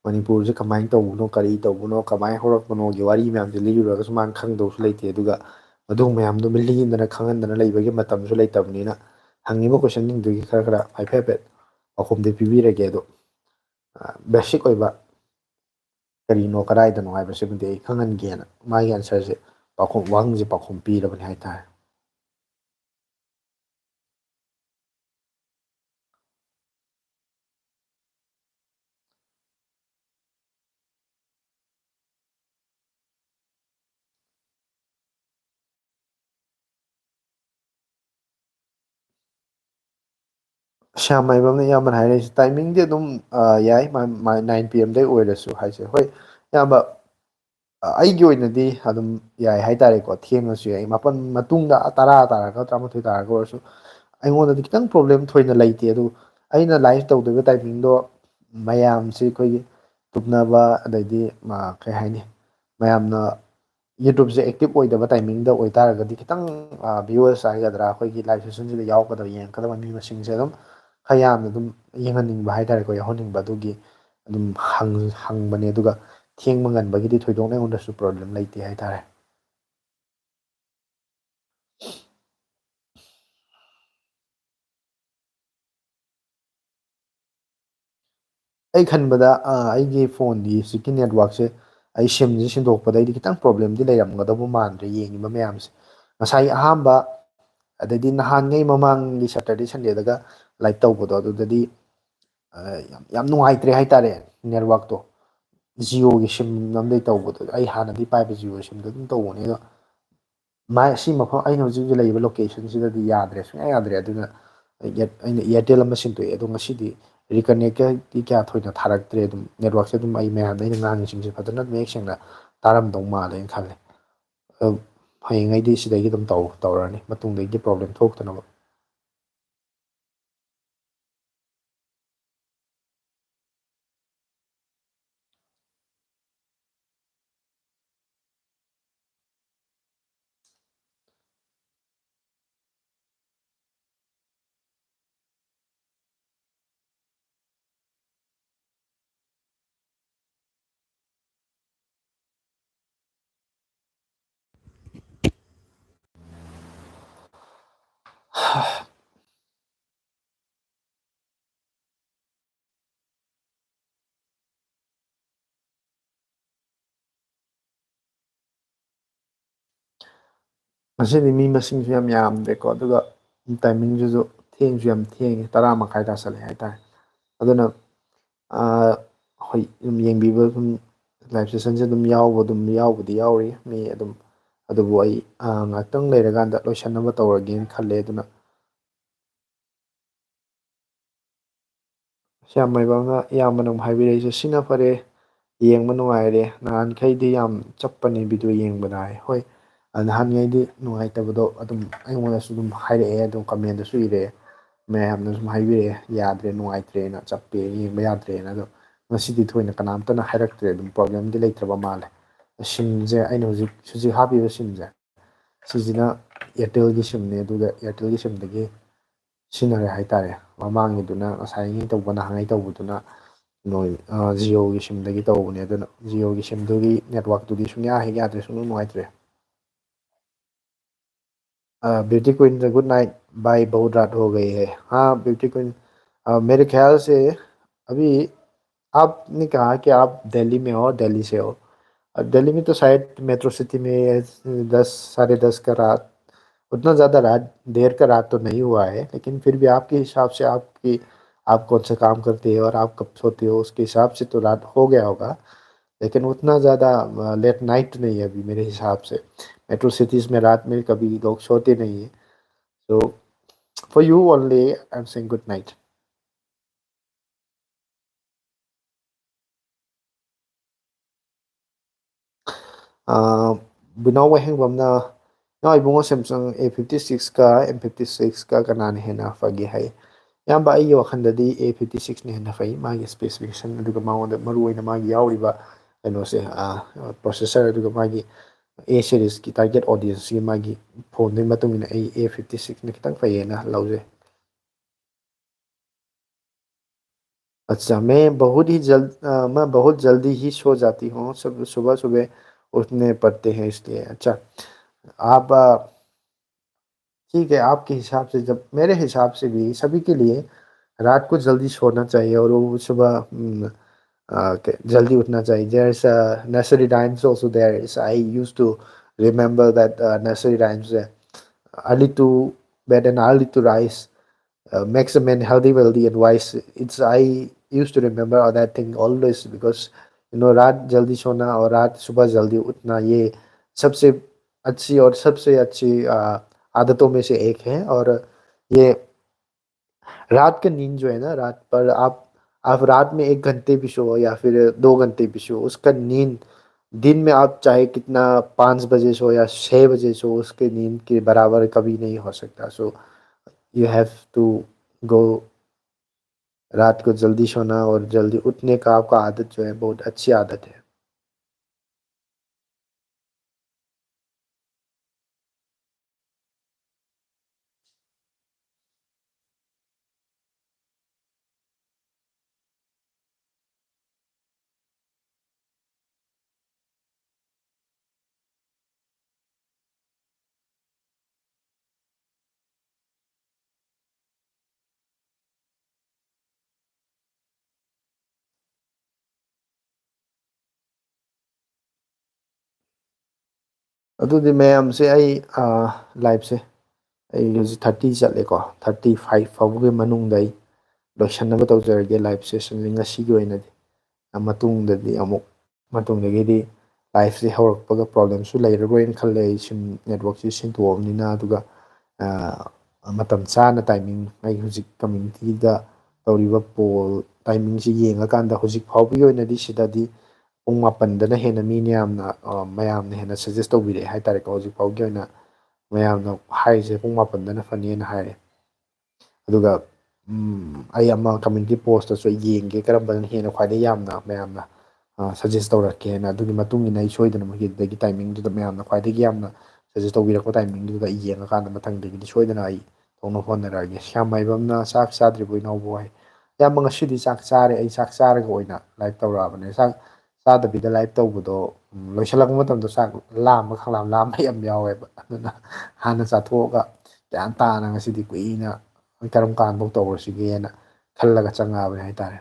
ꯃꯅꯤꯄꯨꯔꯁꯦ ꯀꯃꯥꯏꯅ ꯇꯧꯕꯅꯣ, ꯀꯔꯤ ꯇꯧꯕꯅꯣ, ꯀꯃꯥꯏꯅ ꯍꯧꯔꯛꯄꯅꯣꯒꯤ ꯋꯥꯔꯤ ꯃꯌꯥꯝꯁꯦ ꯂꯤꯔꯨꯔꯒꯁꯨ ꯃꯥꯅ ꯈꯪꯗꯧꯁꯨ ꯂꯩꯇꯦ꯫ ꯑꯗꯨꯒ ꯑꯗꯨ ꯃꯌꯥꯝꯗꯣ ꯂꯤꯗꯅ ꯈꯪꯍꯟꯗꯅ ꯂꯩꯕꯒꯤ ꯃꯇꯝꯁꯨ ꯂꯩꯇꯕꯅꯤꯅ ꯍꯪꯉꯤꯕ questionꯁꯤꯡꯗꯨꯒꯤ ꯈꯔ ꯈꯔ ꯍꯥꯏꯐꯦꯠ ꯍꯥꯏꯐꯦꯠ ꯄꯥꯎꯈꯨꯝꯗꯤ ꯄꯤꯕꯤꯔꯒꯦ꯫ ꯑꯗꯣ, ꯑ, basic ꯑꯣꯏꯕ ꯀꯔꯤꯅꯣ ꯀꯗꯥꯏꯗꯅꯣ ꯍꯥꯏꯕꯁꯤꯃꯗꯤ ꯑꯩ ꯈꯪꯍꯟꯒꯦꯅ ꯃꯥꯒꯤ answerꯁꯦ ꯄꯥꯎꯈꯨꯝ, ꯋꯥꯍꯪꯁꯦ ꯄꯥꯎꯈꯨꯝ ꯄꯤꯔꯕꯅꯤ ꯍꯥꯏꯇꯥꯔꯦ꯫ ꯁ꯭ꯌꯥꯝ ꯃꯥꯏꯕꯝꯅ ꯏꯌꯥꯝꯕꯅ ꯍꯥꯏꯔꯛꯏꯁꯦ, timingꯗꯤ ꯑꯗꯨꯝ, ꯑ, ꯌꯥꯏ, ꯃꯥ, ꯃꯥ, nine PM ꯗꯩ ꯑꯣꯏꯔꯁꯨ ꯍꯥꯏꯁꯦ꯫ ꯍꯣꯏ, ꯏꯌꯥꯝꯕ, ꯑ, ꯑꯩꯒꯤ ꯑꯣꯏꯅꯗꯤ ꯑꯗꯨꯝ ꯌꯥꯏ ꯍꯥꯏꯇꯥꯔꯦꯀꯣ, ꯊꯦꯡꯉꯁꯨ ꯌꯥꯏ꯫ ꯃꯥꯄꯟ ꯃꯇꯨꯡꯗ, ꯇꯔꯥ ꯇꯥꯔꯒ, ꯇꯔꯥꯃꯥꯊꯣꯏ ꯇꯥꯔꯒ ꯑꯣꯏꯔꯁꯨ ꯑꯩꯉꯣꯟꯗꯗꯤ ꯈꯤꯇꯪ problem ꯊꯣꯏꯅ ꯂꯩꯇꯦ꯫ ꯑꯗꯨ ꯑꯩꯅ live ꯇꯧꯗꯣꯏꯕ timingꯗꯣ ꯃꯌꯥꯝꯁꯦ ꯑꯩꯈꯣꯏꯒꯤ ꯇꯨꯝꯅꯕ, ꯑꯗꯩꯗꯤ, ꯑ, ꯀꯩ ꯍꯥꯏꯅꯤ, ꯃꯌꯥꯝꯅ YouTubeꯁꯦ active ꯑꯣꯏꯗꯕ timingꯗ ꯑꯣꯏꯇꯥꯔꯒꯗꯤ ꯈꯤꯇꯪ, ꯑ, viewers ꯍꯥꯏꯒꯗ꯭ꯔꯥ, ꯑꯩꯈꯣꯏꯒꯤ live sessionꯁꯤꯗ ꯌꯥꯎꯔꯛꯀꯗꯕ, ꯌꯦꯡꯉꯛꯀꯗꯕ ꯃꯤ ꯃꯁꯤꯡꯁꯦ ꯑꯗꯨꯝ ꯈꯔ ꯌꯥꯝꯅ ꯑꯗꯨꯝ ꯌꯦꯡꯍꯟꯅꯤꯡꯕ ꯍꯥꯏꯇꯥꯔꯦꯀꯣ, ꯌꯥꯎꯍꯟꯅꯤꯡꯕ, ꯑꯗꯨꯒꯤ ꯑꯗꯨꯝ ꯍꯪ-, ꯍꯪꯕꯅꯦ꯫ ꯑꯗꯨꯒ ꯊꯦꯡꯕ ꯉꯟꯕꯒꯤꯗꯤ ꯊꯣꯏꯗꯣꯛꯅ ꯑꯩꯉꯣꯟꯗꯁꯨ problem ꯂꯩꯇꯦ ꯍꯥꯏꯇꯥꯔꯦ꯫ ꯑꯩ ꯈꯟꯕꯗ, ꯑ, ꯑꯩꯒꯤ phoneꯗꯤ ꯍꯧꯖꯤꯛꯀꯤ networkꯁꯦ, ꯑꯩ SIMꯁꯦ ꯁꯤꯟꯗꯣꯛꯄꯗꯩꯗꯤ ꯈꯤꯇꯪ problemꯗꯤ ꯂꯩꯔꯝꯒꯗꯧꯕ ꯃꯥꯟꯗ꯭ꯔꯦ, ꯌꯦꯡꯉꯤꯕ ꯃꯌꯥꯝꯁꯦ꯫ ꯉꯁꯥꯏ ꯑꯍꯥꯟꯕ, ꯑꯗꯩꯗꯤ ꯅꯍꯥꯟꯉꯩ ꯃꯃꯥꯡꯒꯤ Saturday Sundayꯗꯒ live ꯇꯧꯕꯗꯣ, ꯑꯗꯨꯗꯗꯤ, ꯑ, ꯌꯥꯝ, ꯌꯥꯝ ꯅꯨꯡꯉꯥꯏꯇ꯭ꯔꯦ ꯍꯥꯏꯇꯥꯔꯦ, networkꯇꯣ꯫ Jioꯒꯤ SIM ꯑꯝꯗꯩ ꯇꯧꯕꯗꯣ, ꯑꯩ ꯍꯥꯟꯅꯗꯤ ꯄꯥꯏꯕ Jio SIMꯗ ꯑꯗꯨꯝ ꯇꯧꯕꯅꯦ, ꯑꯗꯣ ꯃꯥꯏ-, ꯁꯤ ꯃꯐꯝ, ꯑꯩꯅ ꯍꯧꯖꯤꯛ ꯍꯧꯖꯤꯛ ꯂꯩꯔꯤꯕ locationꯁꯤꯗꯗꯤ ꯌꯥꯗ꯭ꯔꯦ, ꯁꯨꯡꯌꯥ ꯌꯥꯗ꯭ꯔꯦ꯫ ꯑꯗꯨꯅ ꯑꯩ Air-, ꯑꯩꯅ Airtel ꯑꯃ ꯁꯤꯟꯗꯣꯛꯑꯦ꯫ ꯑꯗꯣ ꯉꯁꯤꯗꯤ reconnectꯀꯗꯤ ꯀꯌꯥ ꯊꯣꯏꯅ ꯊꯥꯔꯛꯇ꯭ꯔꯦ꯫ ꯑꯗꯨꯝ networkꯁꯦ ꯑꯗꯨꯝ ꯑꯩ ꯃꯌꯥꯝꯗ ꯑꯩꯅ ꯉꯥꯡꯉꯤꯁꯤꯡꯁꯦ ꯐꯖꯅ ꯃꯌꯦꯛ ꯁꯦꯡꯅ ꯇꯥꯔꯝꯗꯧ ꯃꯥꯜꯂꯦꯅ ꯈꯜꯂꯦ꯫ ꯑꯗꯣ ꯍꯌꯦꯡꯉꯩꯗꯤ ꯁꯤꯗꯒꯤ ꯑꯗꯨꯝ ꯇꯧ-, ꯇꯧꯔꯅꯤ, ꯃꯇꯨꯡꯗꯒꯤꯗꯤ problem ꯊꯣꯛꯇꯅꯕ꯫ ꯉꯁꯤꯗꯤ ꯃꯤ ꯃꯁꯤꯡꯁꯨ ꯌꯥꯝ ꯌꯥꯝꯗ꯭ꯔꯦꯀꯣ, ꯑꯗꯨꯒ ꯇꯥꯏꯃꯤꯡꯁꯤꯁꯨ ꯊꯦꯡꯁꯨ ꯌꯥꯝ ꯊꯦꯡꯉꯦ, ꯇꯔꯥ ꯃꯈꯥꯏ ꯇꯥꯁꯜꯂꯛꯑꯦ ꯍꯥꯏꯇꯥꯔꯦ꯫ ꯑꯗꯨꯅ ꯑꯥ, ꯍꯣꯏ, ꯑꯗꯨꯝ ꯌꯦꯡꯕꯤꯕ, ꯑꯗꯨꯝ ꯂꯥꯏꯚ ꯁꯦꯁꯟꯁꯦ ꯑꯗꯨꯝ ꯌꯥꯎꯕ, ꯑꯗꯨꯝ ꯌꯥꯎꯕꯨꯗꯤ ꯌꯥꯎꯔꯤ ꯃꯤ ꯑꯗꯨꯝ, ꯑꯗꯨꯕꯨ ꯑꯩ ꯑꯥ, ꯉꯥꯛꯇꯪ ꯂꯩꯔꯀꯥꯟꯗ ꯂꯣꯏꯁꯟꯅꯕ ꯇꯧꯔꯒꯦꯅ ꯈꯜꯂꯦ꯫ ꯑꯗꯨꯅ ꯁꯤ ꯌꯥꯝ ꯃꯥꯏꯕ ꯑꯃꯅ, ꯏꯌꯥꯝꯕꯅ ꯑꯃꯨꯛ ꯍꯥꯏꯕꯤꯔꯛꯏꯁꯦ, "ꯁꯤꯅ ꯐꯔꯦ, ꯌꯦꯡꯕ ꯅꯨꯡꯉꯥꯏꯔꯦ, ꯅꯍꯥꯟꯈꯩꯗꯤ ꯌꯥꯝ ꯆꯞꯄꯅꯦ ꯚꯤꯗꯤꯑꯣ ꯌꯦꯡꯕꯗ" ꯍꯥꯏ꯫ ꯍꯣꯏ, ꯑ, ꯅꯍꯥꯟꯉꯩꯗꯤ ꯅꯨꯡꯉꯥꯏꯇꯕꯗꯣ ꯑꯗꯨꯝ ꯑꯩꯉꯣꯟꯗꯁꯨ ꯑꯗꯨꯝ ꯍꯥꯏꯔꯛꯑꯦ, ꯑꯗꯨꯝ ꯀꯃꯦꯟꯗꯁꯨ ꯏꯔꯛꯑꯦ, ꯃꯌꯥꯝꯅ ꯁꯨꯝ ꯍꯥꯏꯕꯤꯔꯛꯑꯦ, "ꯌꯥꯗ꯭ꯔꯦ, ꯅꯨꯡꯉꯥꯏꯇ꯭ꯔꯦꯅ, ꯆꯞꯄꯦ, ꯌꯦꯡꯕ ꯌꯥꯗ꯭ꯔꯦꯅ"꯫ ꯑꯗꯣ ꯉꯁꯤꯗꯤ ꯊꯣꯏꯅ ꯀꯅꯥꯝꯇꯅ ꯍꯥꯏꯔꯛꯇ꯭ꯔꯦ, ꯑꯗꯨꯝ ꯄ꯭ꯔꯣꯕ꯭ꯂꯦꯝꯗꯤ ꯂꯩꯇ꯭ꯔꯕ ꯃꯥꯜꯂꯦ꯫ ꯁꯤꯝꯁꯦ, ꯑꯩꯅ ꯍꯧꯖꯤꯛ, ꯍꯧꯖꯤꯛ ꯍꯥꯞꯄꯤꯕ ꯁꯤꯝꯁꯦ, ꯁꯤꯁꯤꯅ Airtelꯒꯤ ꯁꯤꯝꯅꯦ, ꯑꯗꯨꯒ Airtelꯒꯤ ꯁꯤꯝꯗꯒꯤ ꯁꯤꯖꯤꯟꯅꯔꯦ ꯍꯥꯏꯇꯥꯔꯦ꯫ ꯃꯃꯥꯡꯒꯤꯗꯨꯅ, ꯉꯁꯥꯏꯒꯤ ꯇꯧꯕ, ꯅꯍꯥꯟꯉꯩ ꯇꯧꯕꯗꯨꯅ ꯅꯣꯏ, ꯑ, Jioꯒꯤ ꯁꯤꯝꯗꯒꯤ ꯇꯧꯕꯅꯦ꯫ ꯑꯗꯨꯅ Jioꯒꯤ ꯁꯤꯝꯗꯨꯒꯤ networkꯇꯨꯗꯤ ꯁꯨꯡꯌꯥ ꯍꯦꯛ ꯌꯥꯗ꯭ꯔꯦ, ꯁꯨꯡꯅꯨꯡ ꯅꯨꯡꯉꯥꯏꯇ꯭ꯔꯦ꯫ अ, ब्यूटी क्वीन, गुड नाइट भाई, बहुत रात हो गई है। हाँ, ब्यूटी क्वीन, अ, मेरे ख्याल से अभी आपने कहा कि आप दिल्ली में हो, दिल्ली से हो। अ, दिल्ली में तो शायद मेट्रो सिटी में ये दस, साढ़े दस का रात, उतना ज़्यादा रात, देर का रात तो नहीं हुआ है, लेकिन फिर भी आपके हिसाब से आपकी, आप कौन सा काम करते हो और आप कब सोते हो, उसके हिसाब से तो रात हो गया होगा। लेकिन उतना ज़्यादा, अ, लेट नाइट नहीं है अभी मेरे हिसाब से। मेट्रो सिटीज़ में रात में कभी लोग सोते नहीं है। So, for you only, I'm saying good night. ꯑ, ꯕꯤꯅꯥꯎ ꯋꯥꯍꯦꯡꯕꯝꯅ, "ꯏꯅꯥꯎ ꯏꯕꯨꯡꯉꯣ, Samsung A fifty six ꯀ M fifty six ꯀ ꯀꯅꯥꯅ ꯍꯦꯟꯅ ꯐꯒꯦ?" ꯍꯥꯏ꯫ ꯏꯌꯥꯝꯕ, ꯑꯩꯒꯤ ꯋꯥꯈꯜꯗꯗꯤ A fifty six ꯅ ꯍꯦꯟꯅ ꯐꯩ, ꯃꯥꯒꯤ specification, ꯑꯗꯨꯒ ꯃꯉꯣꯟꯗ ꯃꯔꯨꯑꯣꯏꯅ ꯃꯥꯒꯤ ꯌꯥꯎꯔꯤꯕ ꯀꯩꯅꯣꯁꯦ, ꯑ, processor, ꯑꯗꯨꯒ ꯃꯥꯒꯤ A series ꯀꯤ target audience ꯀꯤ ꯃꯥꯒꯤ phone ꯗꯨꯒꯤ ꯃꯇꯨꯡ ꯏꯟꯅ ꯑꯩ A fifty six ꯅ ꯈꯤꯇꯪ ꯐꯩꯌꯦꯅ ꯂꯧꯖꯩ꯫ अच्छा, मैं बहुत ही जल्द, अ, मैं बहुत जल्दी ही सो जाती हूँ, सब सुबह-सुबह उठने पड़ते हैं इसलिए। अच्छा, आप, अ, ठीक है, आपके हिसाब से, जब मेरे हिसाब से भी सभी के लिए रात को जल्दी सोना चाहिए और वो सुबह, उम, अ, क-, जल्दी उठना चाहिए। There's a nursery rhymes also there. Is I used to remember that, uh, nursery rhymes, uh, "Early to bed and early to rise, uh, makes a man healthy, wealthy and wise." It's, I used to remember that thing always because, you know, रात जल्दी सोना और रात सुबह जल्दी उठना, ये सबसे अच्छी और सबसे अच्छी, अ, आदतों में से एक है। और ये रात का नींद जो है ना, रात पर आप, आप रात में एक घंटे भी सो या फिर दो घंटे भी सो, उसका नींद दिन में आप चाहे कितना पाँच बजे सो या छः बजे सो, उसके नींद के बराबर कभी नहीं हो सकता। So you have to go, रात को जल्दी सोना और जल्दी उठने का आपका आदत जो है, बहुत अच्छी आदत है। ꯑꯗꯨꯗꯤ ꯃꯌꯥꯝꯁꯦ ꯑꯩ, ꯑ, liveꯁꯦ ꯑꯩ ꯍꯧꯖꯤꯛ thirty ꯆꯠꯂꯦꯀꯣ, thirty five ꯐꯥꯎꯕꯒꯤ ꯃꯅꯨꯡꯗ ꯑꯩ ꯂꯣꯏꯁꯟꯅꯕ ꯇꯧꯖꯔꯒꯦ live sessionꯁꯦ ꯉꯁꯤꯒꯤ ꯑꯣꯏꯅꯗꯤ꯫ ꯑ, ꯃꯇꯨꯡꯗꯗꯤ ꯑꯃꯨꯛ, ꯃꯇꯨꯡꯗꯒꯤꯗꯤ liveꯁꯦ ꯍꯧꯔꯛꯄꯒ problemꯁꯨ ꯂꯩꯔꯔꯣꯏꯅ ꯈꯜꯂꯦ꯫ ꯑꯩ ꯁꯨꯝ networkꯁꯦ ꯁꯤꯟꯗꯣꯛꯑꯕꯅꯤꯅ, ꯑꯗꯨꯒ, ꯑ, ꯃꯇꯝ ꯆꯥꯅ timing, ꯑꯩ ꯍꯧꯖꯤꯛ communityꯗ ꯇꯧꯔꯤꯕ poll timingꯁꯦ ꯌꯦꯡꯉꯀꯥꯟꯗ ꯍꯧꯖꯤꯛ ꯐꯥꯎꯕꯒꯤ ꯑꯣꯏꯅꯗꯤ ꯁꯤꯗꯗꯤ ꯄꯨꯡ ꯃꯥꯄꯟꯗꯅ ꯍꯦꯟꯅ ꯃꯤꯅ ꯌꯥꯝꯅ, ꯑ, ꯃꯌꯥꯝꯅ ꯍꯦꯟꯅ suggest ꯇꯧꯕꯤꯔꯛꯑꯦ ꯍꯥꯏꯇꯥꯔꯦꯀꯣ꯫ ꯍꯧꯖꯤꯛ ꯐꯥꯎꯒꯤ ꯑꯣꯏꯅ ꯃꯌꯥꯝꯅ ꯍꯥꯏꯔꯤꯁꯦ ꯄꯨꯡ ꯃꯥꯄꯟꯗꯅ ꯐꯅꯤꯅ ꯍꯥꯏꯔꯦ꯫ ꯑꯗꯨꯒ, ꯎꯝ, ꯑꯩ ꯑꯃ community postꯇꯁꯨ ꯑꯩ ꯌꯦꯡꯒꯦ ꯀꯔꯝꯕꯅ ꯍꯦꯟꯅ ꯈ꯭ꯋꯥꯏꯗꯒꯤ ꯌꯥꯝꯅ ꯃꯌꯥꯝꯅ, ꯑ, suggest ꯇꯧꯔꯛꯀꯦꯅ꯫ ꯑꯗꯨꯒꯤ ꯃꯇꯨꯡ ꯏꯟꯅ ꯑꯩ ꯁꯣꯏꯗꯅꯃꯛꯀꯤ ꯑꯗꯨꯗꯒꯤ timingꯗꯨꯗ ꯃꯌꯥꯝꯅ ꯈ꯭ꯋꯥꯏꯗꯒꯤ ꯌꯥꯝꯅ suggest ꯇꯧꯕꯤꯔꯛꯄ timingꯗꯨꯗ ꯑꯩ ꯌꯦꯡꯉꯀꯥꯟꯗ ꯃꯊꯪꯗꯒꯤꯗꯤ ꯁꯣꯏꯗꯅ ꯑꯩ ꯇꯧꯅꯕ ꯍꯣꯠꯅꯔꯛꯑꯒꯦ꯫ ꯁ꯭ꯌꯥꯝ ꯃꯥꯏꯕꯝꯅ, "ꯆꯥꯛ ꯆꯥꯗ꯭ꯔꯤꯕꯣ ꯏꯅꯥꯎꯕꯣ?" ꯍꯥꯏ꯫ "ꯏꯌꯥꯝꯕ, ꯉꯁꯤꯗꯤ ꯆꯥꯛ ꯆꯥꯔꯦ, ꯑꯩ ꯆꯥꯛ ꯆꯥꯔꯒ ꯑꯣꯏꯅ live ꯇꯧꯔꯛꯑꯕꯅꯦ꯫ ꯆꯥꯛ ꯆꯥꯗꯕꯤꯗ live ꯇꯧꯕꯗꯣ, ꯎꯝ, ꯂꯣꯏꯁꯤꯜꯂꯛꯄ ꯃꯇꯝꯗ ꯆꯥꯛ ꯂꯥꯝꯕ, ꯈꯪꯂꯥꯝ ꯂꯥꯝꯕ ꯌꯥꯝ ꯌꯥꯎꯋꯦꯕ꯫ ꯑꯗꯨꯅ ꯍꯥꯟꯅ ꯆꯥꯊꯣꯛꯑꯒ ꯒ꯭ꯌꯥꯟ ꯇꯥꯅ ꯉꯁꯤꯗꯤ ꯀꯨꯏꯅ ꯀꯔꯝ ꯀꯥꯟꯐꯥꯎ ꯇꯧꯔꯁꯤꯒꯦꯅ ꯈꯜꯂꯒ ꯆꯪꯉꯛꯑꯕꯅꯦ ꯍꯥꯏꯇꯥꯔꯦ꯫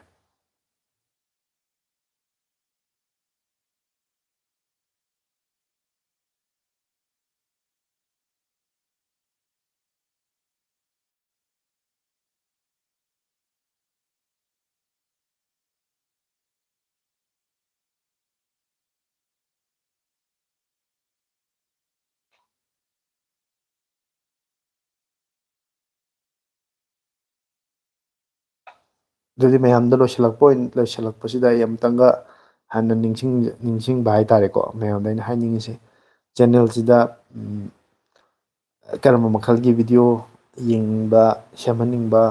ꯑꯗꯨꯗꯤ ꯃꯌꯥꯝꯗ ꯂꯣꯏꯁꯤꯜꯂꯛꯄ ꯑꯣꯏꯅ, ꯂꯣꯏꯁꯤꯜꯂꯛꯄꯁꯤꯗ ꯑꯩ ꯑꯃꯨꯛꯇꯪꯒ ꯍꯟꯅ ꯅꯤꯡꯁꯤꯡ-, ꯅꯤꯡꯁꯤꯡꯕ ꯍꯥꯏꯇꯥꯔꯦꯀꯣ, ꯃꯌꯥꯝꯗ ꯑꯩꯅ ꯍꯥꯏꯅꯤꯡꯉꯤꯁꯦ, ꯆꯦꯅꯦꯜꯁꯤꯗ, ꯎꯝ, ꯀꯔꯝꯕ ꯃꯈꯜꯒꯤ ꯚꯤꯗꯤꯑꯣ ꯌꯦꯡꯅꯤꯡꯕ, ꯁꯦꯝꯍꯟꯅꯤꯡꯕ,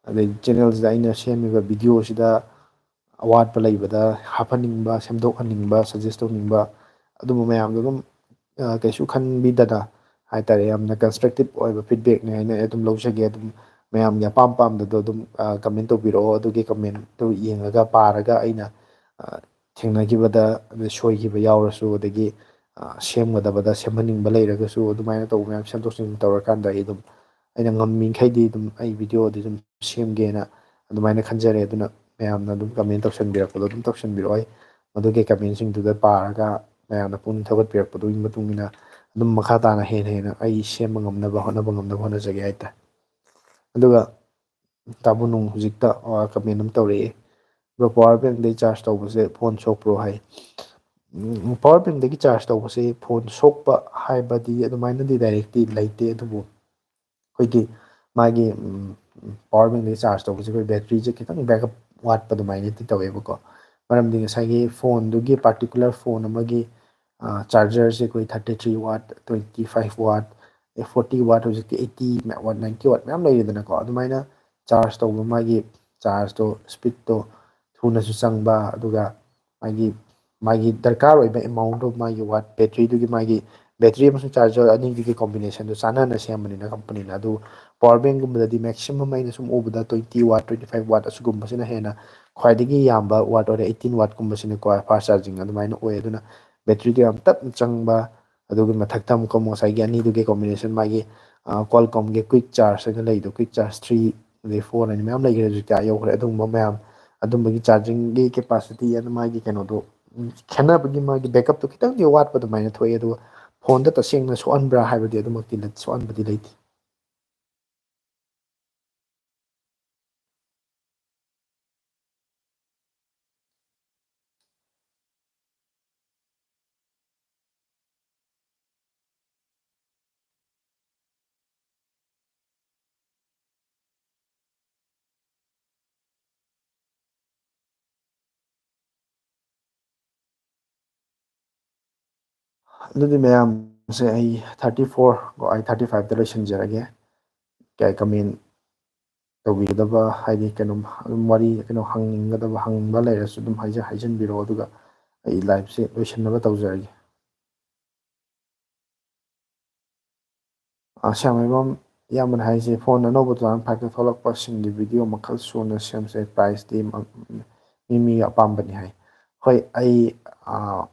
ꯑꯗꯩ ꯆꯦꯅꯦꯜꯁꯤꯗ ꯑꯩꯅ ꯁꯦꯝꯃꯤꯕ ꯚꯤꯗꯤꯑꯣꯁꯤꯗ ꯑꯋꯥꯠꯄ ꯂꯩꯕꯗ ꯍꯥꯞꯍꯟꯅꯤꯡꯕ, ꯁꯦꯝꯗꯣꯛꯍꯟꯅꯤꯡꯕ, ꯁꯖꯦꯁ ꯇꯧꯅꯤꯡꯕ, ꯑꯗꯨꯝꯕ ꯃꯌꯥꯝꯗꯣ ꯑꯗꯨꯝ, ꯑ, ꯀꯩꯁꯨ ꯈꯟꯕꯤꯗꯅ ꯍꯥꯏꯇꯥꯔꯦ, ꯌꯥꯝꯅ ꯀꯟꯁꯇ꯭ꯔꯛꯇꯤꯞ ꯑꯣꯏꯕ ꯐꯤꯗꯕꯦꯛꯅꯦ ꯍꯥꯏꯅ ꯑꯩ ꯑꯗꯨꯝ ꯂꯧꯖꯒꯦ꯫ ꯑꯗꯨꯝ ꯃꯌꯥꯝꯒꯤ ꯑꯄꯥꯝ ꯄꯥꯝꯗꯗꯣ ꯑꯗꯨꯝ, ꯑ, ꯀꯃꯦꯟ ꯇꯧꯕꯤꯔꯛꯑꯣ꯫ ꯑꯗꯨꯒꯤ ꯀꯃꯦꯟꯠꯇꯨ ꯌꯦꯡꯉꯒ, ꯄꯥꯔꯒ, ꯑꯩꯅ, ꯑ, ꯊꯦꯡꯅꯈꯤꯕꯗ, ꯑꯗꯩ ꯁꯣꯏꯈꯤꯕ ꯌꯥꯎꯔꯁꯨ, ꯑꯗꯒꯤ, ꯑ, ꯁꯦꯝꯒꯗꯕꯗ ꯁꯦꯝꯍꯟꯅꯤꯡꯕ ꯂꯩꯔꯒꯁꯨ, ꯑꯗꯨꯃꯥꯏꯅ ꯇꯧꯕ ꯃꯌꯥꯝ ꯁꯦꯝꯗꯣꯛ ꯁꯦꯝꯖꯤꯟ ꯇꯧꯔꯀꯥꯟꯗ ꯑꯩ ꯑꯗꯨꯝ, ꯑꯩꯅ ꯉꯝꯃꯤꯈꯩꯗꯤ ꯑꯗꯨꯝ ꯑꯩ ꯚꯤꯗꯤꯑꯣꯗꯤ ꯑꯗꯨꯝ ꯁꯦꯝꯒꯦꯅ ꯑꯗꯨꯃꯥꯏꯅ ꯈꯟꯖꯔꯦ꯫ ꯑꯗꯨꯅ ꯃꯌꯥꯝꯅ ꯑꯗꯨꯝ ꯀꯃꯦꯟ ꯇꯧꯁꯟꯕꯤꯔꯛꯄꯗꯣ ꯑꯗꯨꯝ ꯇꯧꯁꯟꯕꯤꯔꯛꯑꯣ꯫ ꯑꯩ ꯃꯗꯨꯒꯤ ꯀꯃꯦꯟꯁꯤꯡꯗꯨꯗ ꯄꯥꯔꯒ ꯃꯌꯥꯝꯅ ꯄꯨꯛꯅꯤꯡ ꯊꯧꯒꯠꯄꯤꯔꯛꯄꯗꯨꯒꯤ ꯃꯇꯨꯡ ꯏꯟꯅ ꯑꯗꯨꯝ ꯃꯈꯥ ꯇꯥꯅ ꯍꯦꯟꯅ ꯍꯦꯟꯅ ꯑꯩ ꯁꯦꯝꯕ ꯉꯝꯅꯕ ꯍꯣꯠꯅꯕ ꯉꯝꯅꯕ ꯍꯣꯠꯅꯖꯒꯦ ꯍꯥꯏꯇꯥꯔꯦ꯫ ꯑꯗꯨꯒ ꯇꯥꯕꯨ ꯅꯨꯡ ꯍꯧꯖꯤꯛꯇ, ꯑ, ꯀꯃꯦꯟ ꯑꯃ ꯇꯧꯔꯛꯑꯦ, "ꯕ꯭ꯔꯣ, ꯄꯋꯥꯔ ꯕꯦꯡꯛꯗꯩ ꯆꯥꯔꯖ ꯇꯧꯕꯁꯦ ꯐꯣꯟ ꯁꯣꯛꯄ꯭ꯔꯣ?" ꯍꯥꯏ꯫ ꯎꯝ, ꯄꯋꯥꯔ ꯕꯦꯡꯛꯗꯒꯤ ꯆꯥꯔꯖ ꯇꯧꯕꯁꯦ ꯐꯣꯟ ꯁꯣꯛꯄ ꯍꯥꯏꯕꯗꯤ ꯑꯗꯨꯃꯥꯏꯅꯗꯤ ꯗꯥꯏꯔꯦꯛꯇꯤ ꯂꯩꯇꯦ, ꯑꯗꯨꯕꯨ ꯑꯩꯈꯣꯏꯒꯤ ꯃꯥꯒꯤ, ꯎꯝ, ꯄꯋꯥꯔ ꯕꯦꯡꯛꯗꯒꯤ ꯆꯥꯔꯖ ꯇꯧꯕꯁꯦ ꯑꯩꯈꯣꯏ ꯕꯦꯇ꯭ꯔꯤꯁꯦ ꯈꯤꯇꯪ ꯕꯦꯛꯑꯞ ꯋꯥꯠꯄ ꯑꯗꯨꯃꯥꯏꯅꯗꯤ ꯇꯧꯋꯦꯕꯀꯣ꯫ ꯃꯔꯝꯗꯤ ꯉꯁꯥꯏꯒꯤ ꯐꯣꯟꯗꯨꯒꯤ, ꯄꯥꯔꯇꯤꯀꯨꯂꯔ ꯐꯣꯟ ꯑꯃꯒꯤ, ꯑ, ꯆꯥꯔꯖꯔꯁꯦ ꯑꯩꯈꯣꯏ thirty three watt, twenty five watt, ꯑꯦ, forty watt, ꯍꯧꯖꯤꯛꯇꯤ eighty watt, ninety watt ꯃꯌꯥꯝ ꯂꯩꯔꯦꯗꯅꯀꯣ꯫ ꯑꯗꯨꯃꯥꯏꯅ ꯆꯥꯔꯖ ꯇꯧꯕ, ꯃꯥꯒꯤ ꯆꯥꯔꯖꯇꯣ, ꯁ꯭ꯄꯤꯠꯇꯣ ꯊꯨꯅꯁꯨ ꯆꯪꯕ, ꯑꯗꯨꯒ ꯃꯥꯒꯤ, ꯃꯥꯒꯤ ꯗꯔꯀꯥꯔ ꯑꯣꯏꯕ ꯑꯦꯃꯥꯎꯟꯗꯣ, ꯃꯥꯒꯤ ꯋꯥꯠ, ꯕꯦꯇ꯭ꯔꯤꯗꯨꯒꯤ, ꯃꯥꯒꯤ ꯕꯦꯇ꯭ꯔꯤ ꯑꯃꯁꯨꯡ ꯆꯥꯔꯖꯔ ꯑꯅꯤꯗꯨꯒꯤ ꯀꯣꯝꯕꯤꯅꯦꯁꯟꯗꯣ ꯆꯥꯟꯅꯅ ꯁꯦꯝꯕꯅꯤꯅ ꯀꯝꯄꯅꯤꯅ꯫ ꯑꯗꯨ ꯄꯋꯥꯔ ꯕꯦꯡꯛꯒꯨꯝꯕꯗꯗꯤ ꯃꯦꯛꯁꯤꯃꯝ ꯑꯩꯅ ꯁꯨꯝ ꯎꯕꯗ twenty watt, twenty five watt ꯑꯁꯤꯒꯨꯝꯕꯁꯤꯅ ꯍꯦꯟꯅ ꯈ꯭ꯋꯥꯏꯗꯒꯤ ꯌꯥꯝꯕ ꯋꯥꯠ ꯑꯣꯏꯔꯦ꯫ Eighteen wattꯀꯨꯝꯕꯁꯤꯅꯀꯣ, ꯐꯥꯁ ꯆꯥꯔꯖꯤꯡ ꯑꯗꯨꯃꯥꯏꯅ ꯑꯣꯏ꯫ ꯑꯗꯨꯅ ꯕꯦꯇ꯭ꯔꯤꯗꯣ ꯌꯥꯝ ꯇꯞꯅ ꯆꯪꯕ, ꯑꯗꯨꯒꯤ ꯃꯊꯛꯇ ꯑꯃꯨꯛꯀ ꯑꯃꯨꯛ ꯉꯁꯥꯏꯒꯤ ꯑꯅꯤꯗꯨꯒꯤ combination, ꯃꯥꯒꯤ, ꯑ, Qualcomm-ꯒꯤ Quick Charge ꯍꯥꯏꯅ ꯂꯩꯗꯣ, Quick Charge three, ꯑꯗꯩ four ꯍꯥꯏꯅ ꯃꯌꯥꯝ ꯂꯩꯈ꯭ꯔꯦ, ꯍꯧꯖꯤꯛꯇꯤ ꯑꯥ ꯌꯧꯈ꯭ꯔꯦ꯫ ꯑꯗꯨꯒꯨꯝꯕ ꯃꯌꯥꯝ, ꯑꯗꯨꯝꯕꯒꯤ charging-ꯒꯤ capacity ꯑꯗꯨ ꯃꯥꯒꯤ ꯀꯩꯅꯣꯗꯣ, ꯎꯝ, ꯈꯦꯠꯅꯕꯒꯤ ꯃꯥꯒꯤ backup-ꯇꯣ ꯈꯤꯇꯪꯗꯤ ꯋꯥꯠꯄ ꯑꯗꯨꯃꯥꯏꯅ ꯊꯣꯛꯑꯦ꯫ ꯑꯗꯨꯒ phone-ꯗ ꯇꯁꯦꯡꯅ ꯁꯣꯛꯍꯟꯕ꯭ꯔꯥ ꯍꯥꯏꯕꯗꯤ ꯑꯗꯨꯃꯛꯇꯤ ꯂꯩ-, ꯁꯣꯛꯍꯟꯕꯗꯤ ꯂꯩꯇꯦ꯫ ꯑꯗꯨꯗꯤ ꯃꯌꯥꯝꯁꯦ ꯑꯩ thirty four ꯀꯣ, ꯑꯩ thirty five-ꯇ ꯂꯣꯏꯁꯤꯟꯖꯔꯒꯦ꯫ ꯀꯩ comment ꯇꯧꯕꯤꯒꯗꯕ, ꯍꯥꯏꯗꯤ ꯀꯩꯅꯣꯝ ꯑꯗꯨꯝ ꯋꯥꯔꯤ, ꯀꯩꯅꯣ ꯍꯪꯅꯤꯡꯒꯗꯕ, ꯍꯪꯅꯤꯡꯕ ꯂꯩꯔꯁꯨ ꯑꯗꯨꯝ ꯍꯥꯏꯖ-, ꯍꯥꯏꯖꯤꯟꯕꯤꯔꯛꯑꯣ, ꯑꯗꯨꯒ ꯑꯩ live-ꯁꯦ ꯂꯣꯏꯁꯤꯟꯅꯕ ꯇꯧꯖꯔꯒꯦ꯫ ꯑ, ꯁ꯭ꯌꯥꯝꯃꯩꯕꯝ ꯏꯌꯥꯝꯕꯅ ꯍꯥꯏꯁꯦ, phone ꯑꯅꯧꯕ two thousand five-ꯇ ꯊꯣꯛꯂꯛꯄꯁꯤꯡꯒꯤ video ꯃꯈꯜ ꯁꯨꯅ ꯁꯦꯝꯁꯦ, price-ꯇꯤ ꯃ-, ꯃꯤ ꯃꯤꯒꯤ ꯑꯄꯥꯝꯕꯅꯤ ꯍꯥꯏ꯫ ꯍꯣꯏ, ꯑꯩ, ꯑ,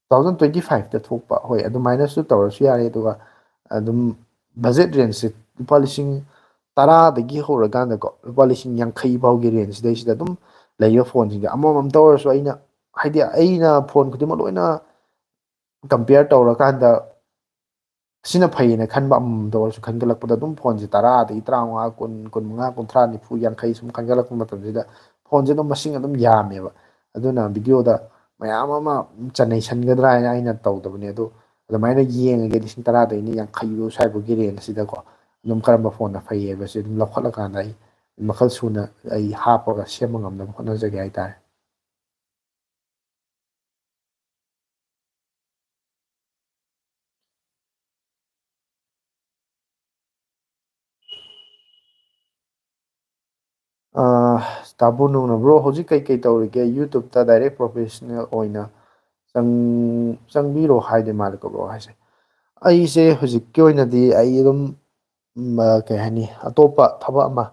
two thousand twenty five-ꯇ ꯊꯣꯛꯄ, ꯍꯣꯏ, ꯑꯗꯨꯃꯥꯏꯅꯁꯨ ꯇꯧꯔꯁꯨ ꯌꯥꯔꯦ꯫ ꯑꯗꯨꯒ ꯑꯗꯨꯝ budget range-ꯁꯦ ꯂꯨꯄꯥ ꯂꯤꯁꯤꯡ ꯇꯔꯥꯗꯒꯤ ꯍꯧꯔꯀꯥꯟꯗꯀꯣ, ꯂꯨꯄꯥ ꯂꯤꯁꯤꯡ ꯌꯥꯡꯈꯩ ꯐꯥꯎꯒꯤ range-ꯁꯤꯗꯩꯁꯤꯗ ꯑꯗꯨꯝ ꯂꯩꯕ phone-ꯁꯤꯡꯁꯦ ꯑꯃꯃꯝꯇ ꯑꯣꯏꯔꯁꯨ, ꯑꯩꯅ, ꯍꯥꯏꯗꯤ, ꯑꯩꯅ phone ꯈꯨꯗꯤꯡꯃꯛ ꯂꯣꯏꯅ compare ꯇꯧꯔꯀꯥꯟꯗ ꯁꯤꯅ ꯐꯩꯌꯦꯅ ꯈꯟꯕ, ꯑꯃꯃꯝꯗ ꯑꯣꯏꯔꯁꯨ ꯈꯟꯒꯠꯂꯛꯄꯗ ꯑꯗꯨꯝ phone-ꯁꯦ ꯇꯔꯥꯗꯒꯤ ꯇꯔꯥꯃꯉꯥ, ꯀꯨꯟ, ꯀꯨꯟꯃꯉꯥ, ꯀꯨꯟꯊ꯭ꯔꯥ, ꯅꯤꯐꯨ, ꯌꯥꯡꯈꯩ ꯁꯨꯝ ꯈꯟꯒꯠꯂꯛꯄ ꯃꯇꯝꯁꯤꯗ phone-ꯁꯦ ꯑꯗꯨꯝ ꯃꯁꯤꯡ ꯑꯗꯨꯝ ꯌꯥꯝꯃꯦꯕ꯫ ꯑꯗꯨꯅ video-ꯗ ꯃꯌꯥꯝ ꯑꯃ ꯆꯟꯅꯩꯁꯟꯒꯗ꯭ꯔꯥ ꯍꯥꯏꯅ ꯑꯩꯅ ꯇꯧꯗꯕꯅꯦ꯫ ꯑꯗꯣ ꯑꯗꯨꯃꯥꯏꯅ ꯌꯦꯡꯉꯒꯦ, ꯂꯤꯁꯤꯡ ꯇꯔꯥꯗꯒꯤꯅ ꯌꯥꯡꯈꯩ ꯐꯥꯎ ꯁ꯭ꯋꯥꯏꯐꯥꯎꯒꯤ range-ꯁꯤꯗꯀꯣ ꯑꯗꯨꯝ ꯀꯔꯝꯕ phone-ꯅ ꯐꯩ ꯍꯥꯏꯕꯁꯦ ꯑꯗꯨꯝ ꯂꯧꯈꯠꯂꯀꯥꯟꯗ ꯑꯩ ꯃꯈꯜ ꯁꯨꯅ ꯑꯩ ꯍꯥꯞꯄꯒ ꯁꯦꯝꯕ ꯉꯝꯅꯕ ꯍꯣꯠꯅꯖꯒꯦ ꯍꯥꯏꯇꯥꯔꯦ꯫ ꯑꯥ, ꯇꯥꯕꯨ ꯅꯨꯡꯅ, bro, ꯍꯧꯖꯤꯛ ꯀꯩꯀꯩ ꯇꯧꯔꯤꯒꯦ? YouTube-ꯇ direct professional ꯑꯣꯏꯅ ꯆꯪ-, ꯆꯪꯕꯤꯔꯣ ꯍꯥꯏꯗꯣꯏ ꯃꯥꯜꯂꯦꯀꯣ, bro, ꯍꯥꯏꯁꯦ꯫ ꯑꯩꯁꯦ ꯍꯧꯖꯤꯛꯀꯤ ꯑꯣꯏꯅꯗꯤ ꯑꯩ ꯑꯗꯨꯝ, ꯎꯝ, ꯑ, ꯀꯩ ꯍꯥꯏꯅꯤ, ꯑꯇꯣꯞꯄ ꯊꯕꯛ ꯑꯃ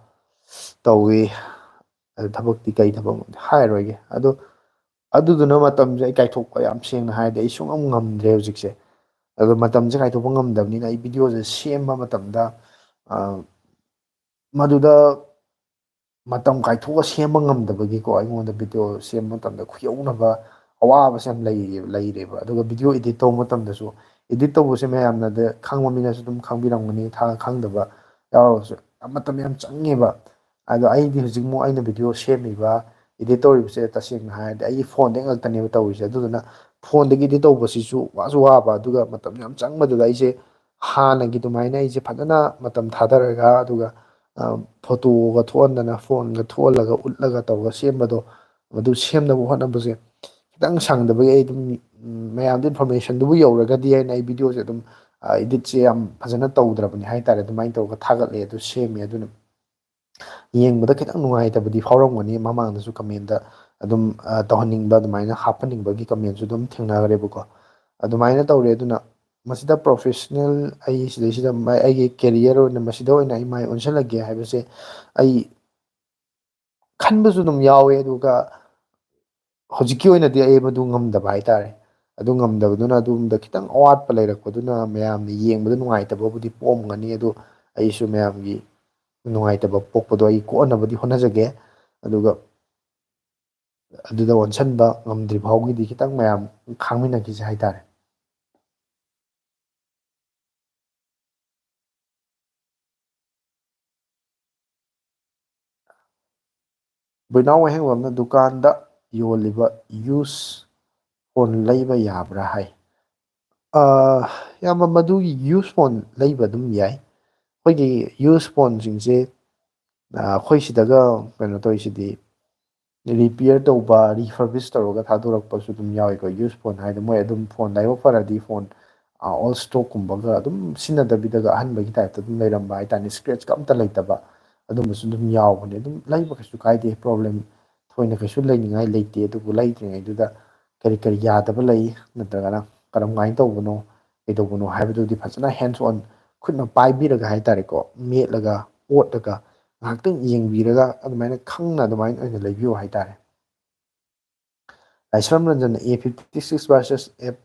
ꯇꯧꯏ꯫ ꯑꯗꯨ ꯊꯕꯛꯇꯤ ꯀꯩ ꯊꯕꯛꯅꯣꯗꯤ ꯍꯥꯏꯔꯣꯏꯒꯦ꯫ ꯑꯗꯣ ꯑꯗꯨꯗꯨꯅ ꯃꯇꯝꯁꯦ ꯑꯩ ꯀꯥꯏꯊꯣꯛꯄ, ꯌꯥꯝ ꯁꯦꯡꯅ ꯍꯥꯏꯔꯗꯤ, ꯑꯩ ꯁꯨꯡꯉꯝ ꯉꯝꯗ꯭ꯔꯦ ꯍꯧꯖꯤꯛꯁꯦ꯫ ꯑꯗꯣ ꯃꯇꯝꯁꯦ ꯀꯥꯏꯊꯣꯛꯄ ꯉꯝꯗꯕꯅꯤꯅ, ꯑꯩ ꯚꯤꯗꯤꯑꯣꯁꯦ ꯁꯦꯝꯕ ꯃꯇꯝꯗ, ꯑ, ꯃꯗꯨꯗ ꯃꯇꯝ ꯀꯥꯏꯊꯣꯛꯑ ꯁꯦꯝꯕ ꯉꯝꯗꯕꯒꯤꯀꯣ, ꯑꯩꯉꯣꯟꯗ ꯚꯤꯗꯤꯑꯣ ꯁꯦꯝꯕ ꯃꯇꯝꯗ ꯈꯨꯌꯧꯅꯕ ꯑꯋꯥꯕꯁꯦ ꯌꯥꯝ ꯂꯩꯔꯦ-, ꯂꯩꯔꯦꯕ꯫ ꯑꯗꯨꯒ ꯚꯤꯗꯤꯑꯣ ꯏꯗꯤꯠ ꯇꯧꯕ ꯃꯇꯝꯗꯁꯨ, ꯏꯗꯤꯠ ꯇꯧꯕꯁꯦ ꯃꯌꯥꯝꯅꯗꯤ, ꯈꯪꯕ ꯃꯤꯅꯁꯨ ꯑꯗꯨꯝ ꯈꯪꯕꯤꯔꯝꯒꯅꯤ, ꯊꯥ-, ꯈꯪꯗꯕ ꯌꯥꯎꯔꯒꯁꯨ ꯌꯥꯝ ꯃꯇꯝ ꯌꯥꯝ ꯆꯪꯉꯦꯕ꯫ ꯑꯗꯣ ꯑꯩꯗꯤ ꯍꯧꯖꯤꯛꯃꯨꯛ ꯑꯩꯅ ꯚꯤꯗꯤꯑꯣ ꯁꯦꯝꯃꯤꯕ, ꯏꯗꯤꯠ ꯇꯧꯔꯤꯕꯁꯦ ꯇꯁꯦꯡꯅ ꯍꯥꯏꯔꯗꯤ ꯑꯩꯒꯤ ꯐꯣꯟꯗꯩ ꯉꯥꯛꯇꯅꯦꯕ ꯇꯧꯔꯤꯁꯦ꯫ ꯑꯗꯨꯗꯨꯅ ꯐꯣꯟꯗꯒꯤ ꯏꯗꯤꯠ ꯇꯧꯕꯁꯤꯁꯨ ꯋꯥꯁꯨ ꯋꯥꯕ, ꯑꯗꯨꯒ ꯃꯇꯝ ꯌꯥꯝ ꯆꯪꯕꯗꯨꯗ ꯑꯩꯁꯦ ꯍꯥꯟꯅꯒꯤ ꯑꯗꯨꯃꯥꯏꯅ ꯑꯩꯁꯦ ꯐꯖꯅ ꯃꯇꯝ ꯊꯥꯗꯔꯒ, ꯑꯗꯨꯒ, ꯑ, ꯐꯣꯇꯣꯒ ꯊꯣꯛꯍꯟꯗꯅ, ꯐꯣꯟꯒ ꯊꯣꯛꯍꯜꯂꯒ, ꯎꯠꯂꯒ ꯇꯧꯔꯒ ꯁꯦꯝꯕꯗꯣ, ꯃꯗꯨ ꯁꯦꯝꯅꯕ ꯍꯣꯠꯅꯕꯁꯦ ꯈꯤꯇꯪ ꯁꯪꯗꯕꯒꯤ ꯑꯩ ꯑꯗꯨꯝ, ꯎꯝ, ꯃꯌꯥꯝꯗ ꯏꯟꯐꯣꯔꯃꯦꯁꯟꯗꯨꯕꯨ ꯌꯧꯔꯒꯗꯤ ꯍꯥꯏꯅ ꯑꯩ ꯚꯤꯗꯤꯑꯣꯁꯦ ꯑꯗꯨꯝ, ꯑ, ꯏꯗꯤꯠꯁꯦ ꯌꯥꯝ ꯐꯖꯅ ꯇꯧꯗ꯭ꯔꯕꯅꯤ ꯍꯥꯏꯇꯥꯔꯦ꯫ ꯑꯗꯨꯃꯥꯏꯅ ꯇꯧꯔꯒ ꯊꯥꯒꯠꯂꯦ, ꯑꯗꯨ ꯁꯦꯝꯃꯦ꯫ ꯑꯗꯨꯅ ꯌꯦꯡꯕꯗ ꯈꯤꯇꯪ ꯅꯨꯡꯉꯥꯏꯇꯕꯗꯤ ꯐꯥꯎꯔꯝꯒꯅꯤ, ꯃꯃꯥꯡꯗꯁꯨ ꯀꯃꯦꯟꯗ ꯑꯗꯨꯝ, ꯑ, ꯇꯧꯍꯟꯅꯤꯡꯕ, ꯑꯗꯨꯃꯥꯏꯅ ꯍꯥꯞꯍꯟꯅꯤꯡꯕꯒꯤ ꯀꯃꯦꯟꯁꯨ ꯑꯗꯨꯝ ꯊꯦꯡꯅꯈ꯭ꯔꯦꯕꯀꯣ꯫ ꯑꯗꯨꯃꯥꯏꯅ ꯇꯧꯔꯦ꯫ ꯑꯗꯨꯅ ꯃꯁꯤꯗ ꯄ꯭ꯔꯣꯐꯦꯁꯅꯦꯜ, ꯑꯩ ꯁꯤꯗꯩꯁꯤꯗ ꯃ-, ꯑꯩꯒꯤ ꯀꯦꯔꯤꯌꯔ ꯑꯣꯏꯅ ꯃꯁꯤꯗ ꯑꯣꯏꯅ ꯑꯩ ꯃꯥꯏ ꯑꯣꯟꯁꯤꯜꯂꯒꯦ ꯍꯥꯏꯕꯁꯦ ꯑꯩ ꯈꯟꯕꯁꯨ ꯑꯗꯨꯝ ꯌꯥꯎꯋꯦ꯫ ꯑꯗꯨꯒ ꯍꯧꯖꯤꯛꯀꯤ ꯑꯣꯏꯅꯗꯤ ꯑꯩ ꯃꯗꯨ ꯉꯝꯗꯕ ꯍꯥꯏꯇꯥꯔꯦ꯫ ꯑꯗꯨ ꯉꯝꯗꯕꯗꯨꯅ ꯑꯗꯣꯝꯗ ꯈꯤꯇꯪ ꯑꯋꯥꯠꯄ ꯂꯩꯔꯛꯄꯗꯨꯅ ꯃꯌꯥꯝꯅ ꯌꯦꯡꯕꯗ ꯅꯨꯡꯉꯥꯏꯇꯕꯕꯨꯗꯤ ꯄꯣꯛꯑꯝꯒꯅꯤ꯫ ꯑꯗꯨ ꯑꯩꯁꯨ ꯃꯌꯥꯝꯒꯤ ꯅꯨꯡꯉꯥꯏꯇꯕ ꯄꯣꯛꯄꯗꯣ ꯑꯩ ꯀꯣꯛꯍꯟꯅꯕꯗꯤ ꯍꯣꯠꯅꯖꯒꯦ꯫ ꯑꯗꯨꯒ ꯑꯗꯨꯗ ꯑꯣꯟꯁꯤꯟꯕ ꯉꯝꯗ꯭ꯔꯤ ꯐꯥꯎꯒꯤꯗꯤ ꯈꯤꯇꯪ ꯃꯌꯥꯝ ꯈꯥꯡꯃꯤꯟꯅꯈꯤꯁꯦ ꯍꯥꯏꯇꯥꯔꯦ꯫ ꯕꯣꯏꯅꯥꯎ ꯋꯥꯍꯦꯡꯕꯝꯅ ꯗꯨꯀꯥꯟꯗ ꯌꯣꯜꯂꯤꯕ ꯌꯨꯁ ꯐꯣꯟ ꯂꯩꯕ ꯌꯥꯕ꯭ꯔꯥ ꯍꯥꯏ꯫ ꯑ, ꯏꯌꯥꯝꯕ, ꯃꯗꯨꯒꯤ ꯌꯨꯁ ꯐꯣꯟ ꯂꯩꯕ ꯑꯗꯨꯝ ꯌꯥꯏ꯫ ꯑꯩꯈꯣꯏꯒꯤ ꯌꯨꯁ ꯐꯣꯟꯁꯤꯡꯁꯦ, ꯑ, ꯑꯩꯈꯣꯏ ꯁꯤꯗꯒ ꯀꯩꯅꯣ ꯇꯧꯔꯤꯁꯤꯗꯤ, ꯔꯤꯄꯤꯌꯔ ꯇꯧꯕ, ꯔꯤꯐꯔꯕꯤꯁ ꯇꯧꯔꯒ ꯊꯥꯗꯣꯔꯛꯄꯁꯨ ꯑꯗꯨꯝ ꯌꯥꯎꯋꯤꯀꯣ꯫ ꯌꯨꯁ ꯐꯣꯟ ꯍꯥꯏꯗꯤ ꯃꯣꯏ ꯑꯗꯨꯝ ꯐꯣꯟ ꯂꯥꯏꯕꯛ ꯐꯔꯗꯤ ꯐꯣꯟ, ꯑ, ꯑꯣꯜ ꯁ꯭ꯇꯣꯛꯀꯨꯝꯕꯒ ꯑꯗꯨꯝ ꯁꯤꯖꯤꯟꯅꯗꯕꯤꯗꯒ ꯑꯍꯟꯕꯒꯤ ꯇꯥꯏꯞꯇ ꯑꯗꯨꯝ ꯂꯩꯔꯝꯕ ꯍꯥꯏꯇꯥꯔꯦ, ꯁ꯭ꯀ꯭ꯔꯦꯆꯀ ꯑꯝꯇ ꯂꯩꯇꯕ, ꯑꯗꯨꯝꯕꯁꯨ ꯑꯗꯨꯝ ꯌꯥꯎꯕꯅꯦ꯫ ꯑꯗꯨꯝ ꯂꯩꯕ ꯀꯩꯁꯨ ꯀꯥꯏꯗꯦ, ꯄ꯭ꯔꯣꯕ꯭ꯂꯦꯝ ꯊꯣꯏꯅ ꯀꯩꯁꯨ ꯂꯩꯅꯤꯡꯉꯥꯏ ꯂꯩꯇꯦ꯫ ꯑꯗꯨꯕꯨ ꯂꯩꯗ꯭ꯔꯤꯉꯩꯗꯨꯗ ꯀꯔꯤ ꯀꯔꯤ ꯌꯥꯗꯕ ꯂꯩ, ꯅꯠꯇ꯭ꯔꯒꯅ ꯀꯔꯝꯍꯥꯏꯅ ꯇꯧꯕꯅꯣ, ꯀꯩꯗꯧꯕꯅꯣ ꯍꯥꯏꯕꯗꯨꯗꯤ ꯐꯖꯅ ꯍꯦꯟꯁ ꯑꯣꯟ, ꯈꯨꯠꯅ ꯄꯥꯏꯕꯤꯔꯒ ꯍꯥꯏꯇꯥꯔꯦꯀꯣ, ꯃꯦꯠꯂꯒ, ꯑꯣꯠꯂꯒ, ꯉꯥꯏꯍꯥꯛꯇꯪ ꯌꯦꯡꯕꯤꯔꯒ ꯑꯗꯨꯃꯥꯏꯅ ꯈꯪꯅ ꯑꯗꯨꯃꯥꯏꯅ ꯑꯣꯏꯅ ꯂꯩꯕꯤꯌꯨ ꯍꯥꯏꯇꯥꯔꯦ꯫ ꯂꯥꯏꯁ꯭ꯔꯝ ꯔꯟꯖꯟꯅ A fifty six versus F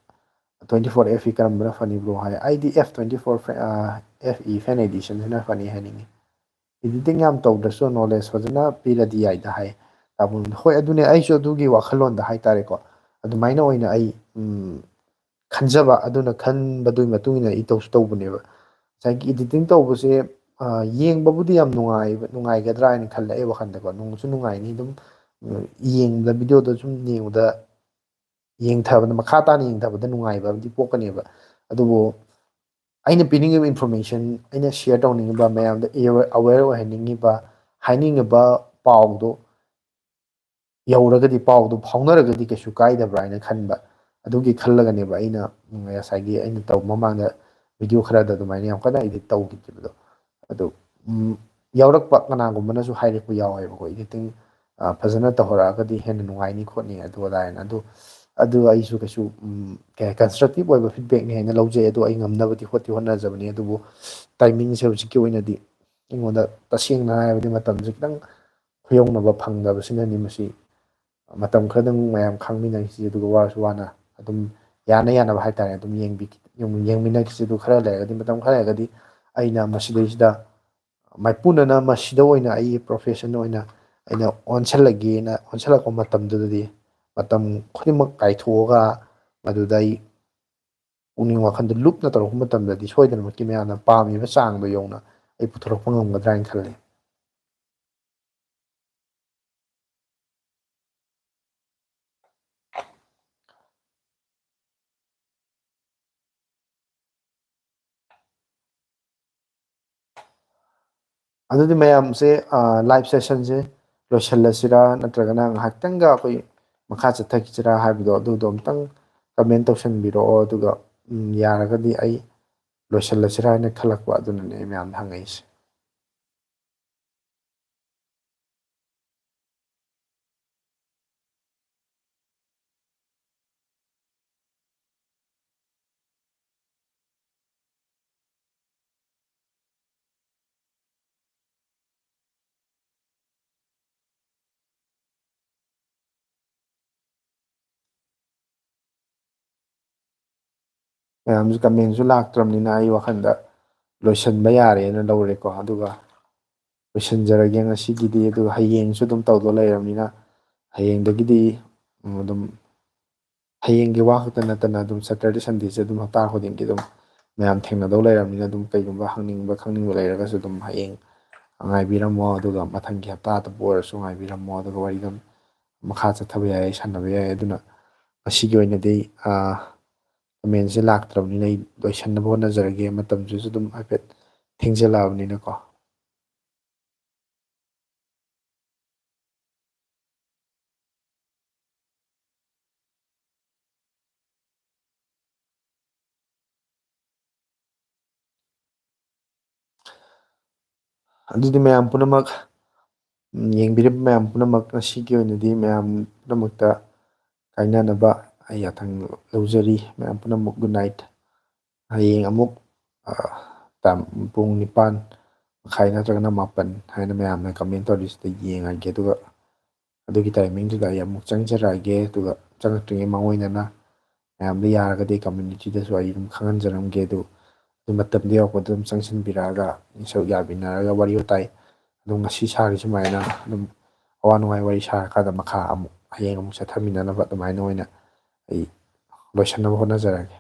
twenty four F E ꯀꯔꯝꯕꯅ ꯐꯅꯤꯕ꯭ꯔꯣ ꯍꯥꯏ꯫ ꯑꯩꯗꯤ F twenty four F E fan edition ꯁꯤꯅ ꯐꯅꯤ ꯍꯥꯏꯅꯤꯡꯉꯤ꯫ Editing ꯌꯥꯝ ꯇꯧꯗ꯭ꯔꯁꯨ knowledge ꯐꯖꯅ ꯄꯤꯔꯗꯤ ꯌꯥꯏꯗ ꯍꯥꯏ꯫ ꯇꯥꯃꯣꯅ, ꯍꯣꯏ, ꯑꯗꯨꯅꯦ, ꯑꯩꯁꯨ ꯑꯗꯨꯒꯤ ꯋꯥꯈꯜꯂꯣꯟꯗ ꯍꯥꯏꯇꯥꯔꯦꯀꯣ, ꯑꯗꯨꯃꯥꯏꯅ ꯑꯣꯏꯅ ꯑꯩ, ꯎꯝ, ꯈꯟꯖꯕ, ꯑꯗꯨꯅ ꯈꯟꯕꯗꯨꯒꯤ ꯃꯇꯨꯡ ꯏꯟꯅ ꯑꯩ ꯇꯧꯁꯨ ꯇꯧꯕꯅꯦꯕ꯫ ꯉꯁꯥꯏꯒꯤ editing ꯇꯧꯕꯁꯦ, ꯑ, ꯌꯦꯡꯕꯕꯨꯗꯤ ꯌꯥꯝ ꯅꯨꯡꯉꯥꯏꯕ, ꯅꯨꯡꯉꯥꯏꯒꯗ꯭ꯔꯥ ꯍꯥꯏꯅ ꯈꯜꯂꯦ ꯑꯩ ꯋꯥꯈꯜꯗꯀꯣ꯫ ꯅꯨꯡꯁꯨ ꯅꯨꯡꯉꯥꯏꯅꯤ ꯑꯗꯨꯝ, ꯎꯝ, ꯌꯦꯡꯕꯗ, video ꯗ ꯁꯨꯝ ꯌꯦꯡꯕꯗ, ꯌꯦꯡꯊꯕꯗ, ꯃꯈꯥ ꯇꯥꯅ ꯌꯦꯡꯊꯕꯗ ꯅꯨꯡꯉꯥꯏꯕ ꯑꯃꯗꯤ ꯄꯣꯛꯀꯅꯦꯕ꯫ ꯑꯗꯨꯕꯨ ꯑꯩꯅ ꯄꯤꯅꯤꯡꯉꯤꯕ information, ꯑꯩꯅ share ꯇꯧꯅꯤꯡꯉꯤꯕ, ꯃꯌꯥꯝꯗ aware, aware ꯑꯣꯏꯍꯟꯅꯤꯡꯉꯤꯕ, ꯍꯥꯏꯅꯤꯡꯉꯤꯕ ꯄꯥꯎꯗꯣ ꯌꯧꯔꯒꯗꯤ, ꯄꯥꯎꯗꯣ ꯐꯥꯎꯅꯔꯒꯗꯤ ꯀꯩꯁꯨ ꯀꯥꯏꯗꯕ꯭ꯔꯥ ꯍꯥꯏꯅ ꯈꯟꯕ꯫ ꯑꯗꯨꯒꯤ ꯈꯜꯂꯒꯅꯦꯕ ꯑꯩꯅ, ꯎꯝ, ꯉꯁꯥꯏꯒꯤ ꯑꯩꯅ ꯇꯧ-, ꯃꯃꯥꯡꯗ video ꯈꯔꯗ ꯑꯗꯨꯃꯥꯏꯅ ꯌꯥꯝ ꯀꯟꯅ edit ꯇꯧꯈꯤꯕꯗꯣ꯫ ꯑꯗꯨ, ꯎꯝ, ꯌꯥꯎꯔꯛꯄ ꯀꯅꯥꯒꯨꯝꯕꯅꯁꯨ ꯍꯥꯏꯔꯛꯄ ꯌꯥꯎꯋꯦꯕꯀꯣ, editing, ꯑ, ꯐꯖꯅ ꯇꯧꯍꯧꯔꯛꯑꯒꯗꯤ ꯍꯦꯟꯅ ꯅꯨꯡꯉꯥꯏꯅꯤ ꯈꯣꯠꯅꯤ ꯑꯗꯨ ꯑꯗꯥ ꯍꯥꯏꯅ꯫ ꯑꯗꯨ, ꯑꯗꯨ ꯑꯩꯁꯨ ꯀꯩꯁꯨ, ꯎꯝ, ꯀꯩ ꯍꯥꯏ, constructive ꯑꯣꯏꯕ feedback ꯅꯤ ꯍꯥꯏꯅ ꯂꯧꯖꯩ꯫ ꯑꯗꯨ ꯑꯩ ꯉꯝꯅꯕꯗꯤ ꯍꯣꯠꯇꯤ ꯍꯣꯠꯅꯖꯕꯅꯤ꯫ ꯑꯗꯨꯕꯨ timing ꯁꯦ ꯍꯧꯖꯤꯛꯀꯤ ꯑꯣꯏꯅꯗꯤ ꯑꯩꯉꯣꯟꯗ ꯇꯁꯦꯡꯅ ꯍꯥꯏꯔꯕꯗꯤ ꯃꯇꯝꯁꯦ ꯈꯤꯇꯪ ꯈꯨꯌꯧꯅꯕ ꯐꯪꯗꯕꯁꯤꯅꯅꯤ꯫ ꯃꯁꯤ ꯃꯇꯝ ꯈꯔꯗꯪ ꯃꯌꯥꯝ ꯈꯥꯡꯃꯤꯟꯅꯈꯤꯁꯤ, ꯑꯗꯨꯒ ꯋꯥꯔꯁꯨ ꯋꯥꯅ ꯑꯗꯨꯝ ꯌꯥꯅ ꯌꯥꯅꯕ ꯍꯥꯏꯇꯥꯔꯦ ꯑꯗꯨꯝ ꯌꯦꯡꯕꯤ-, ꯌꯦꯡꯃꯤꯟꯅꯈꯤꯁꯤ꯫ ꯑꯗꯨ ꯈꯔ ꯂꯩꯔꯒꯗꯤ, ꯃꯇꯝ ꯈꯔ ꯂꯩꯔꯒꯗꯤ ꯑꯩꯅ ꯃꯁꯤꯗꯩꯁꯤꯗ ꯃꯥꯏꯄꯨꯅꯅ ꯃꯁꯤꯗ ꯑꯣꯏꯅ ꯑꯩꯒꯤ profession ꯑꯣꯏꯅ ꯑꯩꯅ ꯑꯣꯟꯁꯤꯜꯂꯒꯦꯅ ꯑꯣꯟꯁꯤꯜꯂꯛꯄ ꯃꯇꯝꯗꯨꯗꯗꯤ, ꯃꯇꯝ ꯈꯨꯗꯤꯡꯃꯛ ꯀꯥꯏꯊꯣꯛꯑꯒ ꯃꯗꯨꯗ ꯑꯩ ꯄꯨꯛꯅꯤꯡ ꯋꯥꯈꯜꯗ ꯂꯨꯞꯅ ꯇꯧꯔꯛꯄ ꯃꯇꯝꯗꯗꯤ ꯁꯣꯏꯗꯅꯃꯛꯀꯤ ꯃꯌꯥꯝꯅ ꯄꯥꯝꯃꯤꯕ ꯆꯥꯡꯗꯣ ꯌꯧꯅ ꯑꯩ ꯄꯨꯊꯣꯔꯛꯄ ꯉꯝꯒꯗ꯭ꯔꯥ ꯍꯥꯏꯅ ꯈꯜꯂꯤ꯫ ꯑꯗꯨꯗꯤ ꯃꯌꯥꯝꯁꯦ, ꯑ, live session ꯁꯦ ꯂꯣꯏꯁꯤꯜꯂꯁꯤꯔꯥ, ꯅꯠꯇ꯭ꯔꯒꯅ ꯉꯥꯏꯍꯥꯛꯇꯪꯒ ꯑꯩꯈꯣꯏ ꯃꯈꯥ ꯆꯠꯊꯈꯤꯁꯤꯔꯥ ꯍꯥꯏꯕꯗꯣ, ꯑꯗꯨꯗꯣ ꯑꯝꯇꯪ comment ꯇꯧꯁꯟꯕꯤꯔꯛꯑꯣ꯫ ꯑꯗꯨꯒ, ꯎꯝ, ꯌꯥꯔꯒꯗꯤ ꯑꯩ ꯂꯣꯏꯁꯤꯜꯂꯁꯤꯔꯥ ꯍꯥꯏꯅ ꯈꯜꯂꯛꯄ, ꯑꯗꯨꯅꯅꯦ ꯑꯩ ꯃꯌꯥꯝꯗ ꯍꯪꯉꯛꯏꯁꯦ꯫ ꯃꯌꯥꯝꯁꯨ ꯀꯃꯦꯟꯁꯨ ꯂꯥꯛꯇ꯭ꯔꯕꯅꯤꯅ ꯑꯩ ꯋꯥꯈꯜꯗ ꯂꯣꯏꯁꯤꯟꯕ ꯌꯥꯔꯦꯅ ꯂꯧꯔꯦꯀꯣ꯫ ꯑꯗꯨꯒ ꯂꯣꯏꯁꯤꯟꯖꯔꯒꯦ ꯉꯁꯤꯒꯤꯗꯤ꯫ ꯑꯗꯨꯒ ꯍꯌꯦꯡꯁꯨ ꯑꯗꯨꯝ ꯇꯧꯗꯧ ꯂꯩꯔꯕꯅꯤꯅ ꯍꯌꯦꯡꯗꯒꯤꯗꯤ, ꯎꯝ, ꯑꯗꯨꯝ ꯍꯌꯦꯡꯒꯤ ꯋꯥ ꯈꯛꯇ ꯅꯠꯇꯅ ꯑꯗꯨꯝ Saturday Sundayꯁꯦ ꯑꯗꯨꯝ ꯍꯞꯇꯥ ꯈꯨꯗꯤꯡꯒꯤ ꯑꯗꯨꯝ ꯃꯌꯥꯝ ꯊꯦꯡꯅꯗꯧ ꯂꯩꯔꯕꯅꯤꯅ ꯑꯗꯨꯝ ꯀꯩꯒꯨꯝꯕ ꯍꯪꯅꯤꯡꯕ ꯈꯪꯅꯤꯡꯕ ꯂꯩꯔꯒꯁꯨ ꯑꯗꯨꯝ ꯍꯌꯦꯡ ꯉꯥꯏꯕꯤꯔꯝꯃꯣ꯫ ꯑꯗꯨꯒ ꯃꯊꯪꯒꯤ ꯍꯞꯇꯥꯗꯕꯨ ꯑꯣꯏꯔꯁꯨ ꯉꯥꯏꯕꯤꯔꯝꯃꯣ꯫ ꯑꯗꯨꯒ ꯋꯥꯔꯤ ꯑꯗꯨꯝ ꯃꯈꯥ ꯆꯠꯊꯕ ꯌꯥꯏ, ꯁꯥꯟꯅꯕ ꯌꯥꯏ꯫ ꯑꯗꯨꯅ ꯉꯁꯤꯒꯤ ꯑꯣꯏꯅꯗꯤ, ꯑꯥ, ꯀꯃꯦꯟꯁꯦ ꯂꯥꯛꯇ꯭ꯔꯕꯅꯤꯅ ꯑꯩ ꯂꯣꯏꯁꯟꯅꯕ ꯍꯣꯠꯅꯖꯔꯒꯦ꯫ ꯃꯇꯝꯁꯤꯁꯨ ꯑꯗꯨꯝ ꯍꯥꯏꯐꯦꯠ ꯊꯦꯡꯖꯤꯜꯂꯛꯑꯕꯅꯤꯅꯀꯣ꯫ ꯑꯗꯨꯗꯤ ꯃꯌꯥꯝ ꯄꯨꯝꯅꯃꯛ, ꯎꯝ, ꯌꯦꯡꯕꯤꯔꯤꯕ ꯃꯌꯥꯝ ꯄꯨꯝꯅꯃꯛ, ꯉꯁꯤꯒꯤ ꯑꯣꯏꯅꯗꯤ ꯃꯌꯥꯝ ꯄꯨꯝꯅꯃꯛꯇ ꯀꯥꯏꯅꯅꯕ ꯑꯩ ꯌꯥꯊꯪ ꯂꯧꯖꯔꯤ꯫ ꯃꯌꯥꯝ ꯄꯨꯝꯅꯃꯛ good night꯫ ꯍꯌꯦꯡ ꯑꯃꯨꯛ, ꯑ, ꯇꯥꯝ-, ꯄꯨꯡ ꯅꯤꯄꯥꯟ ꯃꯈꯥꯏ ꯅꯠꯇ꯭ꯔꯒꯅ ꯃꯥꯄꯟ ꯍꯥꯏꯅ ꯃꯌꯥꯝꯅ ꯀꯃꯦꯟ ꯇꯧꯔꯤꯁꯤꯗ ꯌꯦꯡꯉꯒꯦ꯫ ꯑꯗꯨꯒ ꯑꯗꯨꯒꯤ timingꯗꯨꯗ ꯑꯩ ꯑꯃꯨꯛ ꯆꯪꯖꯔꯛꯑꯒꯦ꯫ ꯑꯗꯨꯒ ꯆꯪꯉꯛꯇ꯭ꯔꯤꯉꯩ ꯃꯥꯡꯑꯣꯏꯅꯅ ꯃꯌꯥꯝꯗ ꯌꯥꯔꯒꯗꯤ communityꯗꯁꯨ ꯑꯩ ꯑꯗꯨꯝ ꯈꯪꯍꯟꯖꯔꯝꯒꯦ꯫ ꯑꯗꯨ, ꯑꯗꯨ ꯃꯇꯝꯗ ꯌꯧꯔꯛꯄꯗ ꯑꯗꯨꯝ ꯆꯪꯁꯤꯟꯕꯤꯔꯛꯑꯒ ꯁꯔꯨꯛ ꯌꯥꯕꯤꯅꯔꯒ ꯋꯥꯔꯤ ꯋꯥꯇꯥꯏ ꯑꯗꯨꯝ ꯉꯁꯤ ꯁꯥꯔꯤ ꯁꯨꯃꯥꯏꯅ ꯑꯗꯨꯝ ꯑꯋꯥ ꯅꯨꯡꯉꯥꯏ ꯋꯥꯔꯤ ꯁꯥꯔꯀꯥꯟꯗ ꯃꯈꯥ ꯑꯃꯨꯛ ꯍꯌꯦꯡ ꯑꯃꯨꯛ ꯆꯠꯊꯃꯤꯟꯅꯅꯕ ꯑꯗꯨꯃꯥꯏꯅ ꯑꯣꯏꯅ ꯑꯩ ꯂꯣꯏꯁꯤꯟꯅꯕ ꯍꯣꯠꯅꯖꯔꯒꯦ꯫